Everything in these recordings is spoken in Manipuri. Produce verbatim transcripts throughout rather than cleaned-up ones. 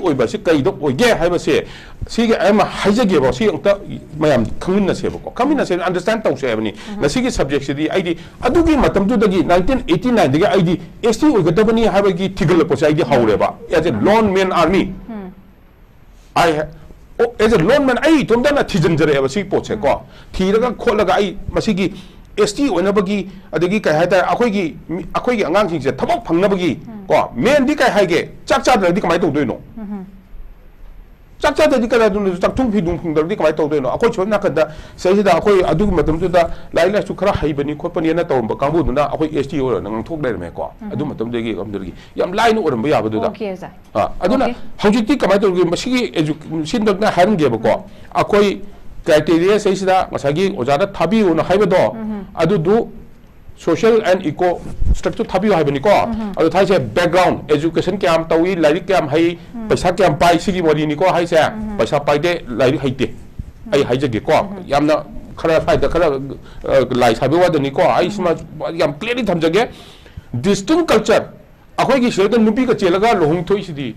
ꯑꯣꯏꯕ ꯑꯁꯤ ꯀꯩꯗ ꯑꯣꯏꯒꯦ ꯍꯥꯏꯕꯁꯦ, ꯁꯤꯒꯤ ꯑꯩ ꯑꯃ ꯍꯥꯏꯖꯒꯦꯕ, ꯁꯤ ꯑꯝꯇ ꯃꯌꯥꯝ ꯈꯪꯃꯤꯟꯅꯁꯦꯕꯀꯣ, ꯈꯪꯃꯤꯟꯅꯁꯦ, understand ꯇꯧꯁꯦ ꯍꯥꯏꯕꯅꯤ꯫ ꯉꯁꯤꯒꯤ subject ꯁꯤꯗꯤ ꯑꯩꯗꯤ ꯑꯗꯨꯒꯤ ꯃꯇꯝꯗꯨꯗꯒꯤ, nineteen eighty nine ꯗꯒꯤ ꯑꯩꯗꯤ S T ꯑꯣꯏꯒꯗꯕꯅꯤ ꯍꯥꯏꯕꯒꯤ ꯊꯤꯒꯠꯂꯛꯄꯁꯦ ꯑꯩꯗꯤ ꯍꯧꯔꯦꯕ, as a lone man army꯫ ꯑꯩ ꯍꯦ-, ꯑꯣ, as a lone man, ꯑꯩ ꯏꯇꯣꯝꯇꯅ ꯊꯤꯖꯤꯟꯖꯔꯛꯑꯦꯕ ꯁꯤꯒꯤ ꯄꯣꯠꯁꯦ ꯀꯣ꯫ ꯊꯤꯔꯒ ꯈꯣꯠꯂꯒ ꯑꯩ ꯃꯁꯤꯒꯤ S T ꯑꯣꯏꯅꯕꯒꯤ, ꯑꯗꯒꯤ ꯀꯩ ꯍꯥꯏꯇꯥꯔꯦ, ꯑꯩꯈꯣꯏꯒꯤ ꯃꯤ-, ꯑꯩꯈꯣꯏꯒꯤ ꯑꯉꯥꯡꯁꯤꯡꯁꯦ ꯊꯕꯛ ꯐꯪꯅꯕꯒꯤ ꯀꯣ꯫ Man ꯗꯤ ꯀꯩ ꯍꯥꯏꯒꯦ? ꯆꯥꯛ ꯆꯥꯗ꯭ꯔꯗꯤ ꯀꯃꯥꯏꯅ ꯇꯧꯗꯣꯏꯅꯣ? ꯆꯥꯛ ꯆꯥꯗ꯭ꯔꯗꯤ ꯀꯅꯥꯗꯨꯅ ꯆꯥꯛꯊꯨꯡ ꯐꯤꯗꯨꯡ ꯐꯪꯗ꯭ꯔꯗꯤ ꯀꯃꯥꯏꯅ ꯇꯧꯗꯣꯏꯅꯣ? ꯑꯩꯈꯣꯏ ꯁꯣꯝ ꯅꯥꯀꯟꯗ ꯁꯤꯗꯩꯁꯤꯗ ꯑꯩꯈꯣꯏ ꯑꯗꯨꯒꯤ ꯃꯇꯝꯗꯨꯗ ꯂꯥꯏꯔꯤꯛ ꯂꯥꯏꯁꯨ ꯈꯔ ꯍꯩꯕꯅꯤ ꯈꯣꯠꯄꯅꯤꯅ ꯇꯧꯔꯝꯕ ꯀꯥꯡꯕꯨꯗꯨꯅ ꯑꯩꯈꯣꯏ S T ꯑꯣꯏꯔꯣꯅ ꯉꯥꯡꯊꯣꯛ ꯂꯩꯔꯝꯃꯦꯀꯣ꯫ ꯑꯗꯨ ꯃꯇꯝꯗꯨꯗꯒꯤ ꯑꯗꯨꯗꯒꯤ ꯌꯥꯝ ꯂꯥꯏꯅ ꯑꯣꯏꯔꯝꯕ ꯌꯥꯕꯗꯨꯗ꯫ ꯑꯣꯀꯦ, ꯑꯣꯖꯥ꯫ ꯑꯥ, ꯑꯗꯨꯅ ꯑꯣꯀꯦ꯫ ꯍꯧꯖꯤꯛꯇꯤ ꯀꯃꯥꯏꯅ ꯇꯧꯔꯤꯒꯦ? ꯃꯁꯤꯒꯤ ꯑꯦꯖꯨ-, ꯁꯤꯟꯗꯣꯛꯅ ꯍꯥꯏꯔꯝꯒꯦꯕꯀꯣ꯫ ꯑꯩꯈꯣꯏ criteria ꯁꯤꯗꯩꯁꯤꯗ ꯉꯁꯥꯏꯒꯤ ꯑꯣꯖꯥꯅ ꯊꯥꯕꯤꯌꯨꯅ ꯍꯥꯏꯕꯗꯣ, ꯑꯗꯨꯗꯨ social and eco structure ꯊꯥꯕꯤꯌꯨ ꯍꯥꯏꯕꯅꯤꯀꯣ꯫ ꯑꯗꯨ ꯊꯥꯏꯁꯦ background, education ꯀꯌꯥꯝ ꯇꯧꯏ, ꯂꯥꯏꯔꯤꯛ ꯀꯌꯥꯝ ꯍꯩ, ꯄꯩꯁꯥ ꯀꯌꯥꯝ ꯄꯥꯏ, ꯁꯤꯒꯤ ꯋꯥꯔꯤꯅꯤꯀꯣ ꯍꯥꯏꯁꯦ꯫ ꯄꯩꯁꯥ ꯄꯥꯏꯗꯦ, ꯂꯥꯏꯔꯤꯛ ꯍꯩꯇꯦ꯫ ꯑꯩ ꯍꯥꯏꯖꯒꯦꯀꯣ, ꯌꯥꯝꯅ ꯈꯔ ꯁ꯭ꯋꯥꯏꯗ ꯈꯔ, ꯑ, ꯂꯥꯏ ꯁꯥꯕꯒꯤ ꯋꯥꯗꯅꯤꯀꯣ꯫ ꯑꯩ ꯁꯤꯃ ꯌꯥꯝ clearly ꯊꯝꯖꯒꯦ꯫ Distinct culture, ꯑꯩꯈꯣꯏꯒꯤ ꯁꯤꯗ ꯅꯨꯄꯤꯒ ꯆꯦꯜꯂꯒ ꯂꯨꯍꯣꯡ ꯊꯣꯛꯏꯁꯤꯗꯤ꯫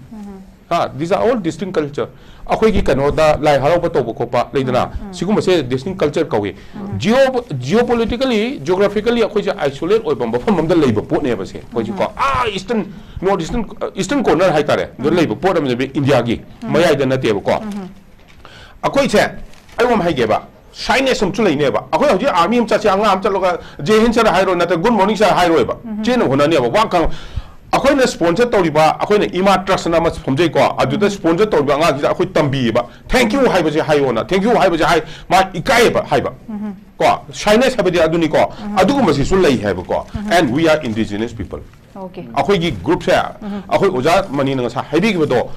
ꯍꯥ, these are all distinct culture꯫ ꯑꯩꯈꯣꯏꯒꯤ ꯀꯩꯅꯣꯗ ꯂꯥꯏ ꯍꯔꯥꯎꯕ ꯇꯧꯕ ꯈꯣꯠꯄ ꯂꯩꯗꯅ, ꯁꯤꯒꯨꯝꯕꯁꯦ distinct culture ꯀꯧꯏ꯫ Geo-, geopolitically, geographically ꯑꯩꯈꯣꯏꯁꯦ isolate ꯑꯣꯏꯕ ꯃꯐꯝ ꯑꯃꯗ ꯂꯩꯕ ꯄꯣꯠꯅꯦꯕ ꯁꯦ꯫ ꯑꯩꯈꯣꯏꯁꯦꯀꯣ, ꯑꯥ, eastern, north eastern, eastern corner ꯍꯥꯏꯇꯥꯔꯦ, ꯑꯗꯨ ꯂꯩꯕ ꯄꯣꯠ ꯑꯃꯅꯦꯕ, ꯏꯟꯗꯤꯌꯥꯒꯤ ꯃꯌꯥꯏꯗ ꯅꯠꯇꯦꯕꯀꯣ꯫ ꯑꯩꯈꯣꯏꯁꯦ, ꯑꯩ ꯑꯃ ꯍꯥꯏꯒꯦꯕ, shyness ꯑꯃꯁꯨ ꯂꯩꯅꯦꯕ꯫ ꯑꯩꯈꯣꯏ ꯍꯧꯖꯤꯛ army ꯑꯃ ꯆꯠꯁꯦ, ꯑꯉꯥꯡ ꯑꯃ ꯆꯠꯂꯒ "Jai Hind sir" ꯍꯥꯏꯔꯣ, ꯅꯠꯇ꯭ꯔꯒ "Good morning sir" ꯍꯥꯏꯔꯣꯏꯕ꯫ ꯆꯦꯟꯅ ꯍꯣꯠꯅꯅꯦꯕ꯫ ꯋꯥ ꯈꯪ-, ꯑꯩꯈꯣꯏꯅ sponsor ꯇꯧꯔꯤꯕ, ꯑꯩꯈꯣꯏꯅ ꯏꯃꯥ trust ꯑꯅ ꯑꯃ ꯐꯝꯖꯩꯀꯣ, ꯑꯗꯨꯗ sponsor ꯇꯧꯔꯤꯕ ꯑꯉꯥꯡꯁꯤꯗ ꯑꯩꯈꯣꯏ ꯇꯝꯕꯤꯌꯦꯕ꯫ "Thank you" ꯍꯥꯏꯕꯁꯦ ꯍꯥꯏꯌꯣꯅ꯫ "Thank you" ꯍꯥꯏꯕꯁꯦ ꯍꯥꯏ, ꯃꯥ ꯏꯀꯥꯏꯌꯦꯕ ꯍꯥꯏꯕ꯫ ꯀꯣ, shyness ꯍꯥꯏꯕꯗꯤ ꯑꯗꯨꯅꯤꯀꯣ꯫ ꯑꯗꯨꯒꯨꯝꯕꯁꯤꯁꯨ ꯂꯩ ꯍꯥꯏꯕꯀꯣ꯫ And we are indigenous people꯫ Okay. ꯑꯩꯈꯣꯏꯒꯤ group ꯁꯦ, ꯑꯩꯈꯣꯏ ꯑꯣꯖꯥ ꯃꯅꯤꯅ ꯉꯁꯥꯏ ꯍꯥꯏꯕꯤꯈꯤꯕꯗꯣ,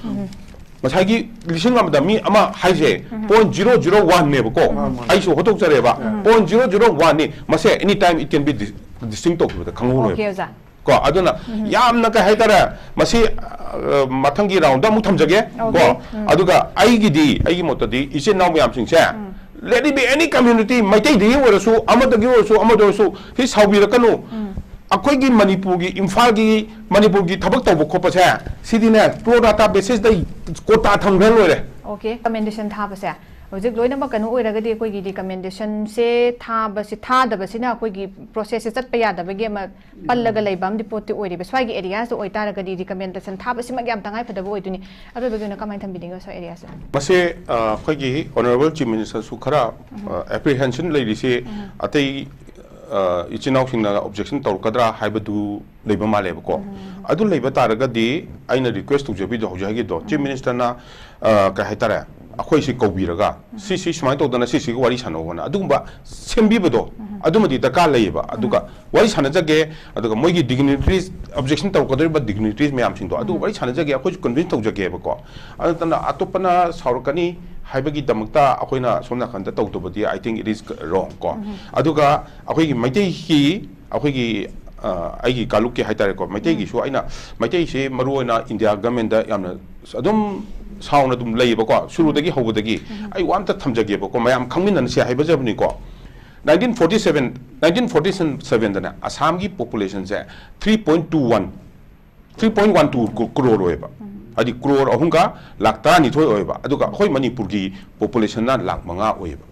ꯉꯁꯥꯏꯒꯤ ꯂꯤꯁꯤꯡ ꯑꯃꯗ ꯃꯤ ꯑꯃ ꯍꯥꯏꯁꯦ point zero zero one ꯅꯦꯕꯀꯣ꯫ ꯑꯩꯁꯨ ꯍꯣꯠꯇꯣꯛꯆꯔꯦꯕ꯫ Point zero zero one ꯅꯤ꯫ ꯃꯁꯦ any time it can be dis-, distinct ꯇꯧꯈꯤꯕꯗ ꯈꯪꯍꯧꯔꯣꯏꯕ꯫ ꯑꯣꯀꯦ, ꯑꯣꯖꯥ꯫ ꯀꯣ, ꯑꯗꯨꯅ ꯌꯥꯝꯅ ꯀꯩ ꯍꯥꯏꯇꯥꯔꯦ, ꯃꯁꯤ, ꯑ, ꯃꯊꯪꯒꯤ round ꯗ ꯑꯃꯨꯛ ꯊꯝꯖꯒꯦ꯫ ꯑꯣꯀꯦ꯫ ꯀꯣ, ꯑꯗꯨꯒ ꯑꯩꯒꯤꯗꯤ, ꯑꯩꯒꯤ ꯃꯣꯠꯇꯗꯤ ꯏꯆꯤꯟ ꯏꯅꯥꯎ ꯃꯌꯥꯝꯁꯤꯡꯁꯦ, let it be any community, ꯃꯩꯇꯩꯗꯒꯤ ꯑꯣꯏꯔꯁꯨ, ꯑꯃꯗꯒꯤ ꯑꯣꯏꯔꯁꯨ, ꯑꯃꯗ ꯑꯣꯏꯔꯁꯨ, ꯁꯤ ꯁꯥꯎꯕꯤꯔꯛꯀꯅꯨ꯫ ꯑꯩꯈꯣꯏꯒꯤ ꯃꯅꯤꯄꯨꯔꯒꯤ, ꯏꯝꯐꯥꯜꯒꯤ, ꯃꯅꯤꯄꯨꯔꯒꯤ ꯊꯕꯛ ꯇꯧꯕ ꯈꯣꯠꯄꯁꯦ, ꯁꯤꯗꯤꯅꯦ, pro rata basis ꯗ quota ꯊꯝꯈ꯭ꯔ ꯂꯣꯏꯔꯦ꯫ Okay, recommendation ꯊꯥꯕꯁꯦ ꯍꯧꯖꯤꯛ ꯂꯣꯏꯅꯃꯛ ꯀꯩꯅꯣ ꯑꯣꯏꯔꯒꯗꯤ, ꯑꯩꯈꯣꯏꯒꯤ recommendation ꯁꯦ ꯊꯥꯕꯁꯤ, ꯊꯥꯗꯕꯁꯤꯅ ꯑꯩꯈꯣꯏꯒꯤ process ꯁꯦ ꯆꯠꯄ ꯌꯥꯗꯕꯒꯤ ꯑꯃ ꯄꯜꯂꯒ ꯂꯩꯕ ꯑꯃꯗꯤ ꯄꯣꯠꯇꯤ ꯑꯣꯏꯔꯤꯕ꯫ ꯁ꯭ꯋꯥꯏꯒꯤ area ꯗ ꯑꯣꯏꯇꯥꯔꯒꯗꯤ recommendation ꯊꯥꯕꯁꯤꯃꯛ ꯌꯥꯝ ꯇꯉꯥꯏ ꯐꯗꯕ ꯑꯣꯏꯗꯣꯏꯅꯤ꯫ ꯑꯔꯣꯏꯕꯒꯤ ꯑꯣꯏꯅ ꯀꯃꯥꯏꯅ ꯊꯝꯕꯤꯅꯤꯡꯉꯤ ꯁ꯭ꯋꯥꯏ area ꯁꯦ? ꯃꯁꯦ, ꯑ, ꯑꯩꯈꯣꯏꯒꯤ Honourable Chief Minister ꯁꯨ ꯈꯔ, ꯑ, apprehension ꯂꯩꯔꯤꯁꯤ, ꯑꯇꯩ, ꯑ, ꯏꯆꯤꯟ ꯏꯅꯥꯎꯁꯤꯡꯅ objection ꯇꯧꯔꯛꯀꯗ꯭ꯔꯥ ꯍꯥꯏꯕꯗꯨ ꯂꯩꯕ ꯃꯥꯜꯂꯦꯕꯀꯣ꯫ ꯑꯗꯨ ꯂꯩꯕ ꯇꯥꯔꯒꯗꯤ, ꯑꯩꯅ request ꯇꯧꯖꯕꯤꯗꯣ ꯍꯧꯖꯤꯛ ꯍꯥꯏꯒꯤꯗꯣ, Chief Minister ꯅ, ꯑ, ꯀꯩ ꯍꯥꯏꯇꯥꯔꯦ, ꯑꯩꯈꯣꯏꯁꯤ ꯀꯧꯕꯤꯔꯒ, ꯁꯤꯁꯤ ꯁꯨꯃꯥꯏꯅ ꯇꯧꯗꯅ ꯁꯤꯁꯤꯒ ꯋꯥꯔꯤ ꯁꯥꯟꯅꯧꯑꯅ ꯑꯗꯨꯒꯨꯝꯕ ꯁꯦꯝꯕꯤꯕꯗꯣ, ꯑꯗꯨꯃꯗꯤ ꯗꯔꯀꯥꯔ ꯂꯩꯌꯦꯕ꯫ ꯑꯗꯨꯒ ꯋꯥꯔꯤ ꯁꯥꯟꯅꯖꯒꯦ, ꯑꯗꯨꯒ ꯃꯣꯏꯒꯤ dignitaries, objection ꯇꯧꯔꯛꯀꯗꯧꯔꯤꯕ dignitaries ꯃꯌꯥꯝꯁꯤꯡꯗꯣ ꯑꯗꯨ ꯋꯥꯔꯤ ꯁꯥꯟꯅꯖꯒꯦ, ꯑꯩꯈꯣꯏꯁꯨ convince ꯇꯧꯖꯒꯦꯕꯀꯣ꯫ ꯑꯗꯨ ꯅꯠꯇꯅ ꯑꯇꯣꯞꯄꯅ ꯁꯥꯎꯔꯛꯀꯅꯤ ꯍꯥꯏꯕꯒꯤꯗꯃꯛꯇ ꯑꯩꯈꯣꯏꯅ ꯁꯣꯝ ꯅꯥꯀꯟꯗ ꯇꯧꯗꯕꯗꯤ, I think it is wrong ꯀꯣ꯫ ꯑꯗꯨꯒ ꯑꯩꯈꯣꯏꯒꯤ ꯃꯩꯇꯩꯒꯤ, ꯑꯩꯈꯣꯏꯒꯤ, ꯑ, ꯑꯩꯒꯤ ꯀꯥꯂꯨꯞꯀꯤ ꯍꯥꯏꯇꯥꯔꯦꯀꯣ, ꯃꯩꯇꯩꯒꯤꯁꯨ ꯑꯩꯅ, ꯃꯩꯇꯩꯁꯦ ꯃꯔꯨꯑꯣꯏꯅ India government ꯇ ꯌꯥꯝꯅ ꯑꯗꯨꯝ ꯁꯥꯎꯅ ꯑꯗꯨꯝ ꯂꯩꯌꯦꯕꯀꯣ, ꯁꯨꯔꯨꯗꯒꯤ ꯍꯧꯕꯗꯒꯤ꯫ ꯑꯩ ꯋꯥ ꯑꯝꯇ ꯊꯝꯖꯒꯦꯕꯀꯣ, ꯃꯌꯥꯝ ꯈꯪꯃꯤꯟꯅꯅꯁꯦ ꯍꯥꯏꯕꯖꯕꯅꯤꯀꯣ꯫ Nineteen forty seven, nineteen forty seven ꯗꯅꯦ ꯑꯁꯥꯝꯒꯤ population ꯁꯦ three point two one, three point one two crore ꯑꯣꯏꯌꯦꯕ꯫ ꯍꯥꯏꯗꯤ crore ꯑꯍꯨꯝꯒ ꯂꯥꯛ ꯇꯔꯥꯅꯤꯊꯣꯏ ꯑꯣꯏꯌꯦꯕ꯫ ꯑꯗꯨꯒ ꯑꯩꯈꯣꯏ ꯃꯅꯤꯄꯨꯔꯒꯤ population ꯅ ꯂꯥꯛ ꯃꯉꯥ ꯑꯣꯏꯌꯦꯕ꯫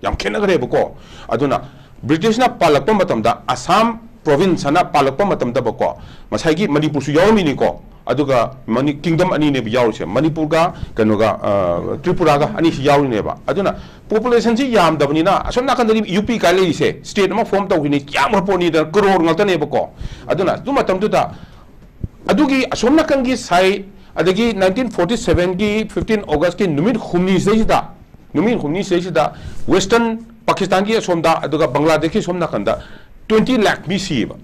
ꯌꯥꯝ ꯈꯦꯠꯅꯈ꯭ꯔꯦꯕꯀꯣ꯫ ꯑꯗꯨꯅ British ꯅ ꯄꯥꯜꯂꯛꯄ ꯃꯇꯝꯗ ꯑꯁꯥꯝ province ꯍꯥꯏꯅ ꯄꯥꯜꯂꯛꯄ ꯃꯇꯝꯗꯕꯀꯣ, ꯉꯁꯥꯏꯒꯤ ꯃꯅꯤꯄꯨꯔꯁꯨ ꯌꯥꯎꯔꯝꯃꯤꯅꯤꯀꯣ꯫ ꯑꯗꯨꯒ ꯃꯅꯤ-, kingdom ꯑꯅꯤꯅꯦꯕ ꯌꯥꯎꯔꯤꯁꯦ, ꯃꯅꯤꯄꯨꯔꯒ ꯀꯩꯅꯣꯒ, ꯑ, ꯇ꯭ꯔꯤꯄꯨꯔꯥꯒ ꯑꯅꯤꯁꯤ ꯌꯥꯎꯔꯤꯅꯦꯕ꯫ ꯑꯗꯨꯅ population ꯁꯤ ꯌꯥꯝꯗꯕꯅꯤꯅ, ꯑꯁꯣꯝ ꯅꯥꯀꯟꯗꯗꯤ ꯌꯨ ꯄꯤ ꯀꯥꯏ ꯂꯩꯔꯤꯁꯦ, state ꯑꯃ form ꯇꯧꯈꯤꯅꯤ, ꯌꯥꯝꯈ꯭ꯔ ꯄꯣꯠꯅꯤꯗꯅ, crore ꯉꯥꯛꯇꯅꯦꯕꯀꯣ꯫ ꯑꯗꯨꯅ ꯑꯗꯨ ꯃꯇꯝꯗꯨꯗ ꯑꯗꯨꯒꯤ ꯑꯁꯣꯝ ꯅꯥꯀꯟꯒꯤ side, ꯑꯗꯒꯤ nineteen forty seven ꯒꯤ fifteen August ꯀꯤ ꯅꯨꯃꯤꯠ ꯍꯨꯝꯅꯤꯁꯤꯗꯩꯁꯤꯗ, ꯅꯨꯃꯤꯠ ꯍꯨꯝꯅꯤꯁꯤꯗꯩꯁꯤꯗ Western Pakistan ꯒꯤ ꯑꯁꯣꯝꯗ, ꯑꯗꯨꯒ ꯕꯪꯒ꯭ꯂꯥꯗꯦꯁꯀꯤ ꯁꯣꯝ ꯅꯥꯀꯟꯗ twenty lakh ꯃꯤ ꯁꯤꯌꯦꯕ꯫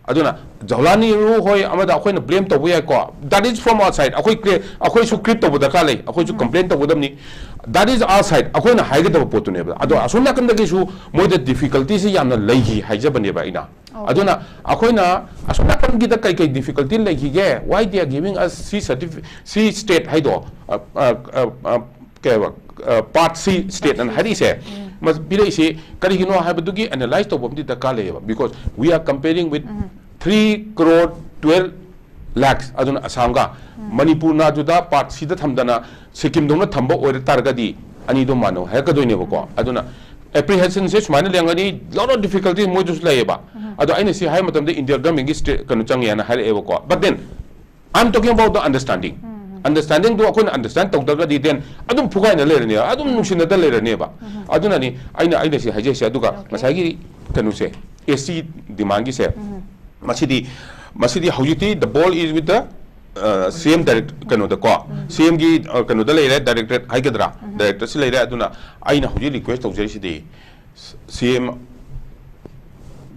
ꯑꯗꯨꯅ ꯖꯋꯥꯍꯔꯂꯥꯜ ꯅꯦꯍꯔꯨ ꯍꯣꯏ ꯑꯃꯗ ꯑꯩꯈꯣꯏꯅ blame ꯇꯧꯕ ꯌꯥꯏꯀꯣ, that is from our side, ꯑꯩꯈꯣꯏ crea-, ꯑꯩꯈꯣꯏꯁꯨ create ꯇꯧꯕ ꯗꯔꯀꯥꯔ ꯂꯩ, ꯑꯩꯈꯣꯏꯁꯨ complain ꯇꯧꯒꯗꯕꯅꯤ, that is our side, ꯑꯩꯈꯣꯏꯅ ꯍꯥꯏꯒꯗꯕ ꯄꯣꯠꯇꯨꯅꯦꯕ꯫ ꯑꯗꯣ ꯑꯁꯣꯝ ꯅꯥꯀꯟꯗꯒꯤꯁꯨ ꯃꯣꯏꯗ difficulty ꯁꯤ ꯌꯥꯝꯅ ꯂꯩꯈꯤ ꯍꯥꯏꯖꯕꯅꯦꯕ ꯑꯩꯅ꯫ ꯑꯗꯨꯅ ꯑꯩꯈꯣꯏꯅ ꯑꯁꯣꯝ ꯅꯥꯀꯟꯒꯤꯗ ꯀꯩ ꯀꯩ difficulty ꯂꯩꯈꯤꯒꯦ? Why they are giving us C certifi-, C state ꯍꯥꯏꯗꯣ? ꯑ, ꯑ, ꯑ, ꯑ, ꯀꯩ ꯍꯥꯏꯕ? ꯄꯥꯔꯠ ꯁꯤ ꯁ꯭ꯇꯦꯠ ꯑꯅ ꯍꯥꯏꯔꯛꯏꯁꯦ, ꯃꯁ-, ꯄꯤꯔꯛꯏꯁꯦ ꯀꯔꯤꯒꯤꯅꯣ ꯍꯥꯏꯕꯗꯨꯒꯤ ꯑꯦꯅꯥꯂꯥꯏꯁ ꯇꯧꯕ ꯑꯃꯗꯤ ꯗꯔꯀꯥꯔ ꯂꯩꯌꯦꯕ, because we are comparing with three crore twelve lakhs, ꯑꯗꯨꯅ ꯑꯁꯥꯝꯒ ꯃꯅꯤꯄꯨꯔꯅ ꯑꯗꯨꯗ ꯄꯥꯔꯠ ꯁꯤꯗ ꯊꯝꯗꯅ ꯁꯤꯛꯀꯤꯝꯗꯧꯅ ꯊꯝꯕ ꯑꯣꯏꯔ ꯇꯥꯔꯒꯗꯤ ꯑꯅꯤꯗꯣ ꯃꯥꯟꯅꯧ ꯍꯥꯏꯔꯛꯀꯗꯣꯏꯅꯦꯕꯀꯣ꯫ ꯑꯗꯨꯅ ꯑꯦꯄ꯭ꯔꯤꯍꯦꯟꯁꯟꯁꯦ ꯁꯨꯃꯥꯏꯅ ꯂꯩꯔꯝꯒꯅꯤ, lot of difficulty ꯃꯣꯏꯗꯁꯨ ꯂꯩꯌꯦꯕ꯫ ꯑꯗꯣ ꯑꯩꯅ ꯁꯤ ꯍꯥꯏ ꯃꯇꯝꯗ ꯏꯟꯗꯤꯌꯥ ꯒꯚꯔꯟꯃꯦꯟꯒꯤ ꯁ꯭ꯇꯦ-, ꯀꯩꯅꯣ ꯆꯪꯉꯦꯅ ꯍꯥꯏꯔꯛꯑꯦꯕꯀꯣ, but then I am talking about the understanding. Understandingꯗꯣ ꯑꯩꯈꯣꯏꯅ understand ꯇꯧꯗ꯭ꯔꯒꯗꯤ then ꯑꯗꯨꯝ ꯐꯨꯒꯥꯏꯅ ꯂꯩꯔꯅꯦꯕ, ꯑꯗꯨꯝ ꯅꯨꯡꯁꯤꯅꯗ ꯂꯩꯔꯅꯦꯕ꯫ ꯑꯗꯨꯅꯅꯤ ꯑꯩꯅ, ꯑꯩꯅ ꯁꯤ ꯍꯥꯏꯖꯩꯁꯦ꯫ ꯑꯗꯨꯒ ꯉꯁꯥꯏꯒꯤ ꯀꯩꯅꯣꯁꯦ, ꯑꯦꯁ ꯇꯤ demandꯒꯤꯁꯦ, ꯃꯁꯤꯗꯤ, ꯃꯁꯤꯗꯤ ꯍꯧꯖꯤꯛꯇꯤ the ball is with the, uh, C M direct ꯀꯩꯅꯣꯗꯀꯣ, C Mꯒꯤ, uh, ꯀꯩꯅꯣꯗ ꯂꯩꯔꯦ, directorate ꯍꯥꯏꯒꯗ꯭ꯔꯥ, directorateꯁꯤ ꯂꯩꯔꯦ꯫ ꯑꯗꯨꯅ ꯑꯩꯅ ꯍꯧꯖꯤꯛ request ꯇꯧꯖꯔꯤꯁꯤꯗꯤ, C M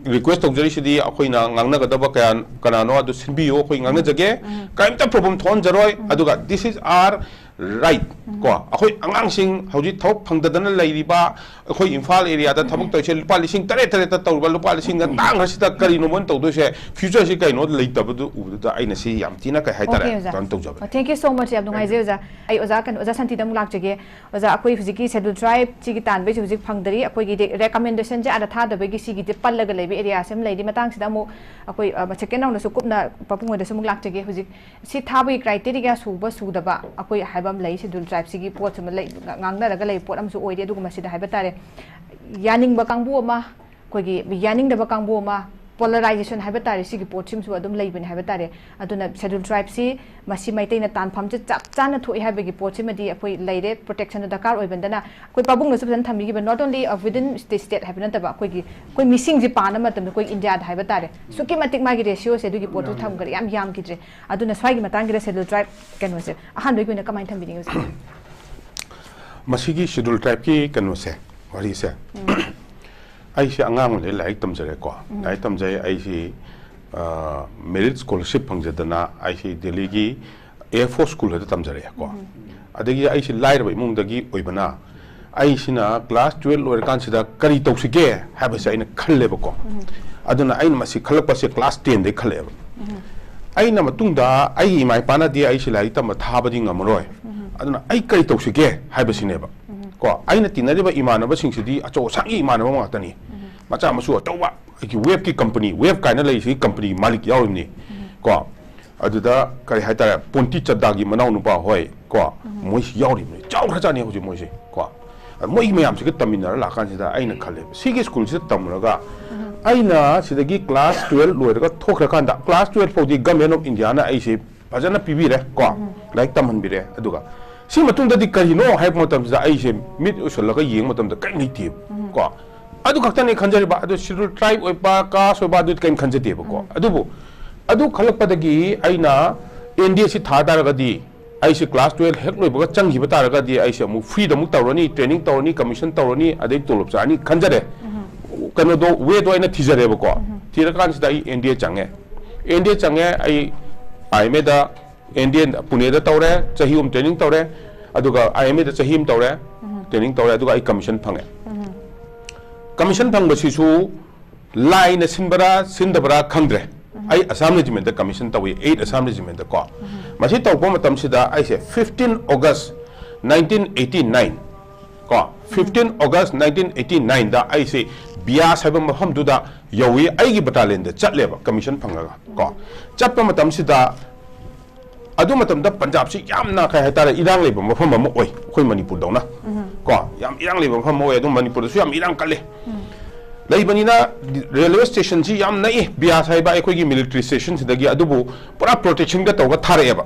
request ꯇꯧꯖꯔꯤꯁꯤꯗꯤ ꯑꯩꯈꯣꯏꯅ ꯉꯥꯡꯅꯒꯗꯕ ꯀꯌꯥ, ꯀꯅꯥꯅꯣ ꯑꯗꯨ ꯁꯤꯟꯕꯤꯌꯨ, ꯑꯩꯈꯣꯏ ꯉꯥꯡꯅꯖꯒꯦ, ꯀꯔꯤꯝꯇ problem ꯊꯣꯛꯍꯟꯖꯔꯣꯏ꯫ ꯑꯗꯨꯒ this is our right ꯀꯣ, ꯑꯩꯈꯣꯏ ꯑꯉꯥꯡꯁꯤꯡ ꯍꯧꯖꯤꯛ ꯊꯕꯛ ꯐꯪꯗꯗꯅ ꯂꯩꯔꯤꯕ, ꯑꯩꯈꯣꯏ ꯏꯝꯐꯥꯜ areaꯗ ꯊꯕꯛ ꯇꯧꯔꯤꯁꯦ ꯂꯨꯄꯥ ꯂꯤꯁꯤꯡ ꯇꯔꯦꯠ ꯇꯔꯦꯠꯇ ꯇꯧꯔꯤꯕ, ꯂꯨꯄꯥ ꯂꯤꯁꯤꯡ ꯇꯥꯡꯈ꯭ꯔꯁꯤꯗ ꯀꯔꯤꯅꯣ ꯃꯣꯏꯅ ꯇꯧꯗꯣꯏꯁꯦ, futureꯁꯤ ꯀꯩꯅꯣ ꯂꯩꯇꯕꯗꯨ ꯎꯕꯗꯨꯗ ꯑꯩꯅ ꯁꯤ ꯌꯥꯝ ꯊꯤꯅ ꯀꯩ ꯍꯥꯏꯇꯥꯔꯦ, Okay, ꯑꯣꯖꯥ꯫ ꯀꯩꯅꯣ ꯇꯧꯖꯕꯅꯤ꯫ Thank you so much, ꯌꯥꯝ ꯅꯨꯡꯉꯥꯏꯖꯩ ꯑꯣꯖꯥ꯫ ꯑꯩ ꯑꯣꯖꯥ ꯀꯩꯅꯣ, ꯑꯣꯖꯥ ꯁꯥꯟꯇꯤꯗ ꯑꯃꯨꯛ ꯂꯥꯛꯆꯒꯦ꯫ ꯑꯣꯖꯥ, ꯑꯩꯈꯣꯏ ꯍꯧꯖꯤꯛꯀꯤ Scheduled Tribeꯁꯤꯒꯤ ꯇꯥꯟꯕꯩꯁꯦ ꯍꯧꯖꯤꯛ ꯐꯪꯗꯔꯤ, ꯑꯩꯈꯣꯏꯒꯤ recommendationꯁꯦ ꯑꯥꯗ ꯊꯥꯗꯕꯒꯤ ꯁꯤꯒꯤꯗꯤ ꯄꯜꯂꯒ ꯂꯩꯕ areaꯁꯦ ꯑꯃ ꯂꯩꯔꯤ꯫ ꯃꯇꯥꯡꯁꯤꯗ ꯑꯃꯨꯛ ꯑꯩꯈꯣꯏ, ꯑ, second roundꯗꯁꯨ ꯀꯨꯞꯅ ꯄꯥꯕꯨꯡ ꯍꯣꯏꯗꯁꯨ ꯑꯃꯨꯛ ꯂꯥꯛꯆꯒꯦ꯫ ꯍꯧꯖꯤꯛ ꯁꯤ ꯊꯥꯕꯒꯤ criteria ꯁꯨꯕ ꯁꯨꯗꯕ ꯑꯩꯈꯣꯏ ꯍꯥꯏꯕ ꯑꯃ ꯂꯩ, Scheduled Tribeꯁꯤꯒꯤ ꯄꯣꯠꯁꯤꯃ ꯂꯩ, ꯉꯥꯡꯅꯔꯒ ꯂꯩꯕ ꯄꯣꯠ ꯑꯃꯁꯨ ꯑꯣꯏꯔꯤ꯫ ꯑꯗꯨꯒ ꯃꯁꯤꯗ ꯍꯥꯏꯕ ꯇꯥꯔꯦ, ꯌꯥꯅꯤꯡꯕ ꯀꯥꯡꯕꯨ ꯑꯃ, ꯑꯩꯈꯣꯏꯒꯤ ꯌꯥꯅꯤꯡꯗꯕ ꯀꯥꯡꯕꯨ ꯑꯃ, polarization ꯍꯥꯏꯕ ꯇꯥꯔꯦ, ꯁꯤꯒꯤ ꯄꯣꯠꯁꯤꯃꯁꯨ ꯑꯗꯨꯝ ꯂꯩꯕꯅꯦ ꯍꯥꯏꯕ ꯇꯥꯔꯦ꯫ ꯑꯗꯨꯅ Scheduled Tribeꯁꯤ ꯃꯁꯤ ꯃꯩꯇꯩꯅ ꯇꯥꯟꯐꯝꯁꯦ ꯆꯞ ꯆꯥꯅ ꯊꯣꯛꯏ ꯍꯥꯏꯕꯒꯤ ꯄꯣꯠꯁꯤꯃꯗꯤ ꯑꯩꯈꯣꯏ ꯂꯩꯔꯦ, protectionꯗꯣ ꯗꯔꯀꯥꯔ ꯑꯣꯏꯕꯅꯤꯅ꯫ ꯑꯩꯈꯣꯏ ꯄꯥꯕꯨꯡꯅꯁꯨ ꯐꯖꯅ ꯊꯝꯕꯤꯈꯤꯕ, not only, uh, within the state ꯍꯥꯏꯕ ꯅꯠꯇꯕ, ꯑꯩꯈꯣꯏꯒꯤ, ꯑꯩꯈꯣꯏ ꯃꯤꯁꯤꯡꯁꯦ ꯄꯥꯅꯕ ꯃꯇꯝꯗ ꯑꯩꯈꯣꯏ ꯏꯟꯗꯤꯌꯥꯗ ꯍꯥꯏꯕ ꯇꯥꯔꯦ, ꯑꯁꯨꯛꯀꯤ ꯃꯇꯤꯛ ꯃꯥꯒꯤ ratioꯁꯦ ꯑꯗꯨꯒꯤ ꯄꯣꯠꯇꯨ ꯊꯝꯈ꯭ꯔꯦ, ꯌꯥꯝ ꯌꯥꯝꯈꯤꯗ꯭ꯔꯦ꯫ ꯑꯗꯨꯅ ꯁ꯭ꯋꯥꯏꯒꯤ ꯃꯇꯥꯡꯒꯤꯗ Scheduled Tribe ꯀꯩꯅꯣꯁꯦ ꯑꯍꯥꯟꯕꯒꯤ ꯑꯣꯏꯅ ꯀꯃꯥꯏꯅ ꯊꯝꯕꯤꯅꯤꯡꯉꯤ ꯑꯣꯖꯥ? ꯃꯁꯤꯒꯤ Scheduled Tribeꯀꯤ ꯀꯩꯅꯣꯁꯦ, ꯋꯥꯔꯤꯁꯦ, ꯑꯩꯁꯦ ꯑꯉꯥꯡ ꯑꯣꯏꯔꯤꯉꯩ ꯂꯥꯏꯔꯤꯛ ꯇꯝꯖꯔꯦꯀꯣ꯫ ꯂꯥꯏꯔꯤꯛ ꯇꯝꯖꯩ ꯑꯩꯁꯤ, ꯑ, merit scholarship ꯐꯪꯖꯗꯅ ꯑꯩꯁꯤ ꯗꯦꯜꯂꯤꯒꯤ Air Force School ꯍꯥꯏꯗ ꯇꯝꯖꯔꯛꯑꯦꯀꯣ꯫ ꯑꯗꯒꯤ ꯑꯩꯁꯤ ꯂꯥꯏꯔꯕ ꯏꯃꯨꯡꯗꯒꯤ ꯑꯣꯏꯕꯅ ꯑꯩꯁꯤꯅ class twelve ꯂꯣꯏꯔꯀꯥꯟꯁꯤꯗ ꯀꯔꯤ ꯇꯧꯁꯤꯒꯦ ꯍꯥꯏꯕꯁꯦ ꯑꯩꯅ ꯈꯜꯂꯦꯕꯀꯣ꯫ ꯑꯗꯨꯅ ꯑꯩꯅ ꯃꯁꯤ ꯈꯜꯂꯛꯄꯁꯦ class tenꯗꯩ ꯈꯜꯂꯛꯑꯦꯕ꯫ ꯑꯩꯅ ꯃꯇꯨꯡꯗ ꯑꯩꯒꯤ ꯏꯃꯥ ꯏꯄꯥꯅꯗꯤ ꯑꯩꯁꯤ ꯂꯥꯏꯔꯤꯛ ꯇꯝꯕ ꯊꯥꯕꯗꯤ ꯉꯝꯃꯔꯣꯏ, ꯑꯗꯨꯅ ꯑꯩ ꯀꯔꯤ ꯇꯧꯁꯤꯒꯦ ꯍꯥꯏꯕꯁꯤꯅꯦꯕ꯫ ꯀꯣ, ꯑꯩꯅ ꯇꯤꯟꯅꯔꯤꯕ ꯏꯃꯥꯟꯅꯕꯁꯤꯡꯁꯤꯗꯤ ꯑꯆꯧ ꯑꯁꯥꯡꯒꯤ ꯏꯃꯥꯟꯅꯕ ꯉꯥꯛꯇꯅꯤ꯫ ꯃꯆꯥ ꯃꯁꯨ ꯑꯆꯧꯕ, ꯑꯩꯒꯤ ꯋꯦꯕꯀꯤ ꯀꯝꯄꯅꯤ, ꯋꯦꯕ ꯀꯥꯏꯅ ꯂꯩꯔꯤꯁꯤꯒꯤ ꯀꯝꯄꯅꯤꯒꯤ ꯃꯥꯂꯤꯛ ꯌꯥꯎꯔꯤꯕꯅꯤ꯫ ꯀꯣ, ꯑꯗꯨꯗ ꯀꯔꯤ ꯍꯥꯏꯇꯥꯔꯦ, ꯄꯣꯟꯇꯤ ꯆꯗꯥꯒꯤ ꯃꯅꯥꯎ ꯅꯨꯄꯥ ꯍꯣꯏ, ꯀꯣ, ꯃꯣꯏꯁꯤ ꯌꯥꯎꯔꯤꯕꯅꯤ, ꯆꯥꯎꯈ꯭ꯔꯖꯥꯠꯅꯤ ꯍꯧꯖꯤꯛ ꯃꯣꯏꯁꯦ꯫ ꯀꯣ, ꯃꯣꯏ ꯃꯌꯥꯝꯁꯤꯒ ꯇꯝꯃꯤꯟꯅꯔ ꯂꯥꯛꯀꯥꯟꯁꯤꯗ ꯑꯩꯅ ꯈꯜꯂꯦꯕ, ꯁꯤꯒꯤ ꯁ꯭ꯀꯨꯜꯁꯤꯗ ꯇꯝꯃꯨꯔꯒ ꯑꯩꯅ ꯁꯤꯗꯒꯤ ꯀ꯭ꯂꯥꯁ ꯇꯨꯌꯦꯜꯞ ꯂꯣꯏꯔꯒ ꯊꯣꯛꯈ꯭ꯔꯀꯥꯟꯗ, ꯀ꯭ꯂꯥꯁ ꯇꯨꯌꯦꯜꯞ ꯐꯥꯎꯗꯤ ꯒꯃꯦꯟ ꯑꯣꯐ ꯏꯟꯗꯤꯌꯥꯅ ꯑꯩꯁꯦ ꯐꯖꯅ ꯄꯤꯕꯤꯔꯦ, ꯀꯣ, ꯂꯥꯏꯔꯤꯛ ꯇꯝꯍꯟꯕꯤꯔꯦ꯫ ꯑꯗꯨꯒ ꯁꯤ ꯃꯇꯨꯡꯗꯗꯤ ꯀꯔꯤꯅꯣ ꯍꯥꯏꯕ ꯃꯇꯝꯁꯤꯗ ꯑꯩꯁꯦ ꯃꯤꯠ ꯎꯁꯜꯂꯒ ꯌꯦꯡꯕ ꯃꯇꯝꯗ ꯀꯔꯤꯝ ꯂꯩꯇꯦꯕ꯫ ꯀꯣ, ꯑꯗꯨ ꯈꯛꯇꯅꯤ ꯈꯟꯖꯔꯤꯕ꯫ ꯑꯗꯨ ꯁꯤꯗꯨꯜ ꯇ꯭ꯔꯥꯏꯕ ꯑꯣꯏꯕ, ꯀꯥꯁ ꯑꯣꯏꯕ, ꯑꯗꯨꯗꯤ ꯀꯔꯤꯝ ꯈꯟꯖꯗꯦꯕꯀꯣ꯫ ꯑꯗꯨꯕꯨ ꯑꯗꯨ ꯈꯜꯂꯛꯄꯗꯒꯤ ꯑꯩꯅ ꯑꯦꯟ ꯗꯤ ꯑꯦ ꯁꯤ ꯊꯥ ꯇꯥꯔꯒꯗꯤ, ꯑꯩꯁꯦ ꯀ꯭ꯂꯥꯁ ꯇꯨꯌꯦꯜꯞ ꯍꯦꯛ ꯂꯣꯏꯕꯒ ꯆꯪꯈꯤꯕ ꯇꯥꯔꯒꯗꯤ ꯑꯩꯁꯦ ꯑꯃꯨꯛ ꯐ꯭ꯔꯤꯗ ꯑꯃꯨꯛ ꯇꯧꯔꯅꯤ, ꯇ꯭ꯔꯦꯅꯤꯡ ꯇꯧꯔꯅꯤ, ꯀꯃꯤꯁꯟ ꯇꯧꯔꯅꯤ, ꯑꯗꯩ ꯇꯣꯂꯣꯞ ꯆꯥꯔꯅꯤ ꯈꯟꯖꯔꯦ꯫ ꯀꯩꯅꯣꯗꯣ, ꯋꯦꯗꯣ ꯑꯩꯅ ꯊꯤꯖꯔꯦꯕꯀꯣ꯫ ꯊꯤꯔꯀꯥꯟꯁꯤꯗ ꯑꯩ ꯑꯦꯟ ꯗꯤ ꯑꯦ ꯆꯪꯉꯦ꯫ ꯑꯦꯟ ꯗꯤ ꯑꯦ ꯆꯪꯉꯦ, ꯑꯩ ꯑꯥꯏ ꯑꯦꯝ ꯑꯦꯗ, ꯑꯦꯟ ꯗꯤ ꯑꯦ ꯄꯨꯅꯦꯗ ꯇꯧꯔꯦ, ꯆꯍꯤ ꯑꯍꯨꯝ ꯇ꯭ꯔꯦꯅꯤꯡ ꯇꯧꯔꯦ, ꯑꯗꯨꯒ ꯑꯥꯏ ꯑꯦꯝ ꯑꯦꯗ ꯆꯍꯤ ꯑꯃ ꯇꯧꯔꯦ, ꯇ꯭ꯔꯦꯅꯤꯡ ꯇꯧꯔꯦ, ꯑꯗꯨꯒ ꯑꯩ ꯀꯃꯤꯁꯟ ꯐꯪꯉꯦ꯫ ꯀꯃꯤꯁꯟ ꯐꯪꯕꯁꯤꯁꯨ ꯂꯥꯏꯅ ꯁꯤꯟꯕ꯭ꯔꯥ ꯁꯤꯟꯗꯕ꯭ꯔꯥ ꯈꯪꯗ꯭ꯔꯦ꯫ ꯑꯩ ꯑꯁꯥꯝ ꯔꯦꯖꯤꯃꯦꯟꯇ ꯀꯃꯤꯁꯟ ꯇꯧꯏ, ꯑꯩꯠ ꯑꯁꯥꯝ ꯔꯦꯖꯤꯃꯦꯟꯇ ꯀꯣ꯫ ꯃꯁꯤ ꯇꯧꯕ ꯃꯇꯝꯁꯤꯗ ꯑꯩꯁꯦ fifteen August nineteen eighty nine, ꯀꯣ, fifteen August nineteen eighty nineꯗ ꯑꯩꯁꯦ ꯕꯤꯌꯥꯁ ꯍꯥꯏꯕ ꯃꯐꯝꯗꯨꯗ ꯌꯧꯏ, ꯑꯩꯒꯤ ꯕꯇꯥꯂꯤꯌꯟꯗ ꯆꯠꯂꯦꯕ ꯀꯃꯤꯁꯟ ꯐꯪꯉꯒ, ꯀꯣ꯫ ꯆꯠꯄ ꯃꯇꯝꯁꯤꯗ ꯑꯗꯨ ꯃꯇꯝꯗ ꯄꯟꯖꯥꯕꯁꯤ ꯌꯥꯝꯅ, ꯀꯩ ꯍꯥꯏꯇꯥꯔꯦ, ꯏꯔꯥꯡ ꯂꯩꯕ ꯃꯐꯝ ꯑꯃ ꯑꯣꯏ, ꯑꯩꯈꯣꯏ ꯃꯅꯤꯄꯨꯔꯗꯧꯅ꯫ ꯀꯣ, ꯌꯥꯝ ꯏꯔꯥꯡ ꯂꯩꯕ ꯃꯐꯝ ꯑꯃ ꯑꯣꯏ, ꯑꯗꯨꯝ ꯃꯅꯤꯄꯨꯔꯗꯁꯨ ꯌꯥꯝ ꯏꯔꯥꯡ ꯀꯜꯂꯤ꯫ ꯂꯩꯕꯅꯤꯅ ꯔꯦꯜꯋꯦ ꯁ꯭ꯇꯦꯁꯟꯁꯤ ꯌꯥꯝ ꯅꯛꯏ, ꯕꯤꯌꯥꯁ ꯍꯥꯏꯕ ꯑꯩꯈꯣꯏꯒꯤ ꯃꯤꯂꯤꯇꯔꯤ ꯁ꯭ꯇꯦꯁꯟꯁꯤꯗꯒꯤ꯫ ꯑꯗꯨꯕꯨ ꯄꯨꯔꯥ ꯄ꯭ꯔꯣꯇꯦꯛꯁꯟꯒ ꯇꯧꯔꯒ ꯊꯥꯔꯛꯑꯦꯕ꯫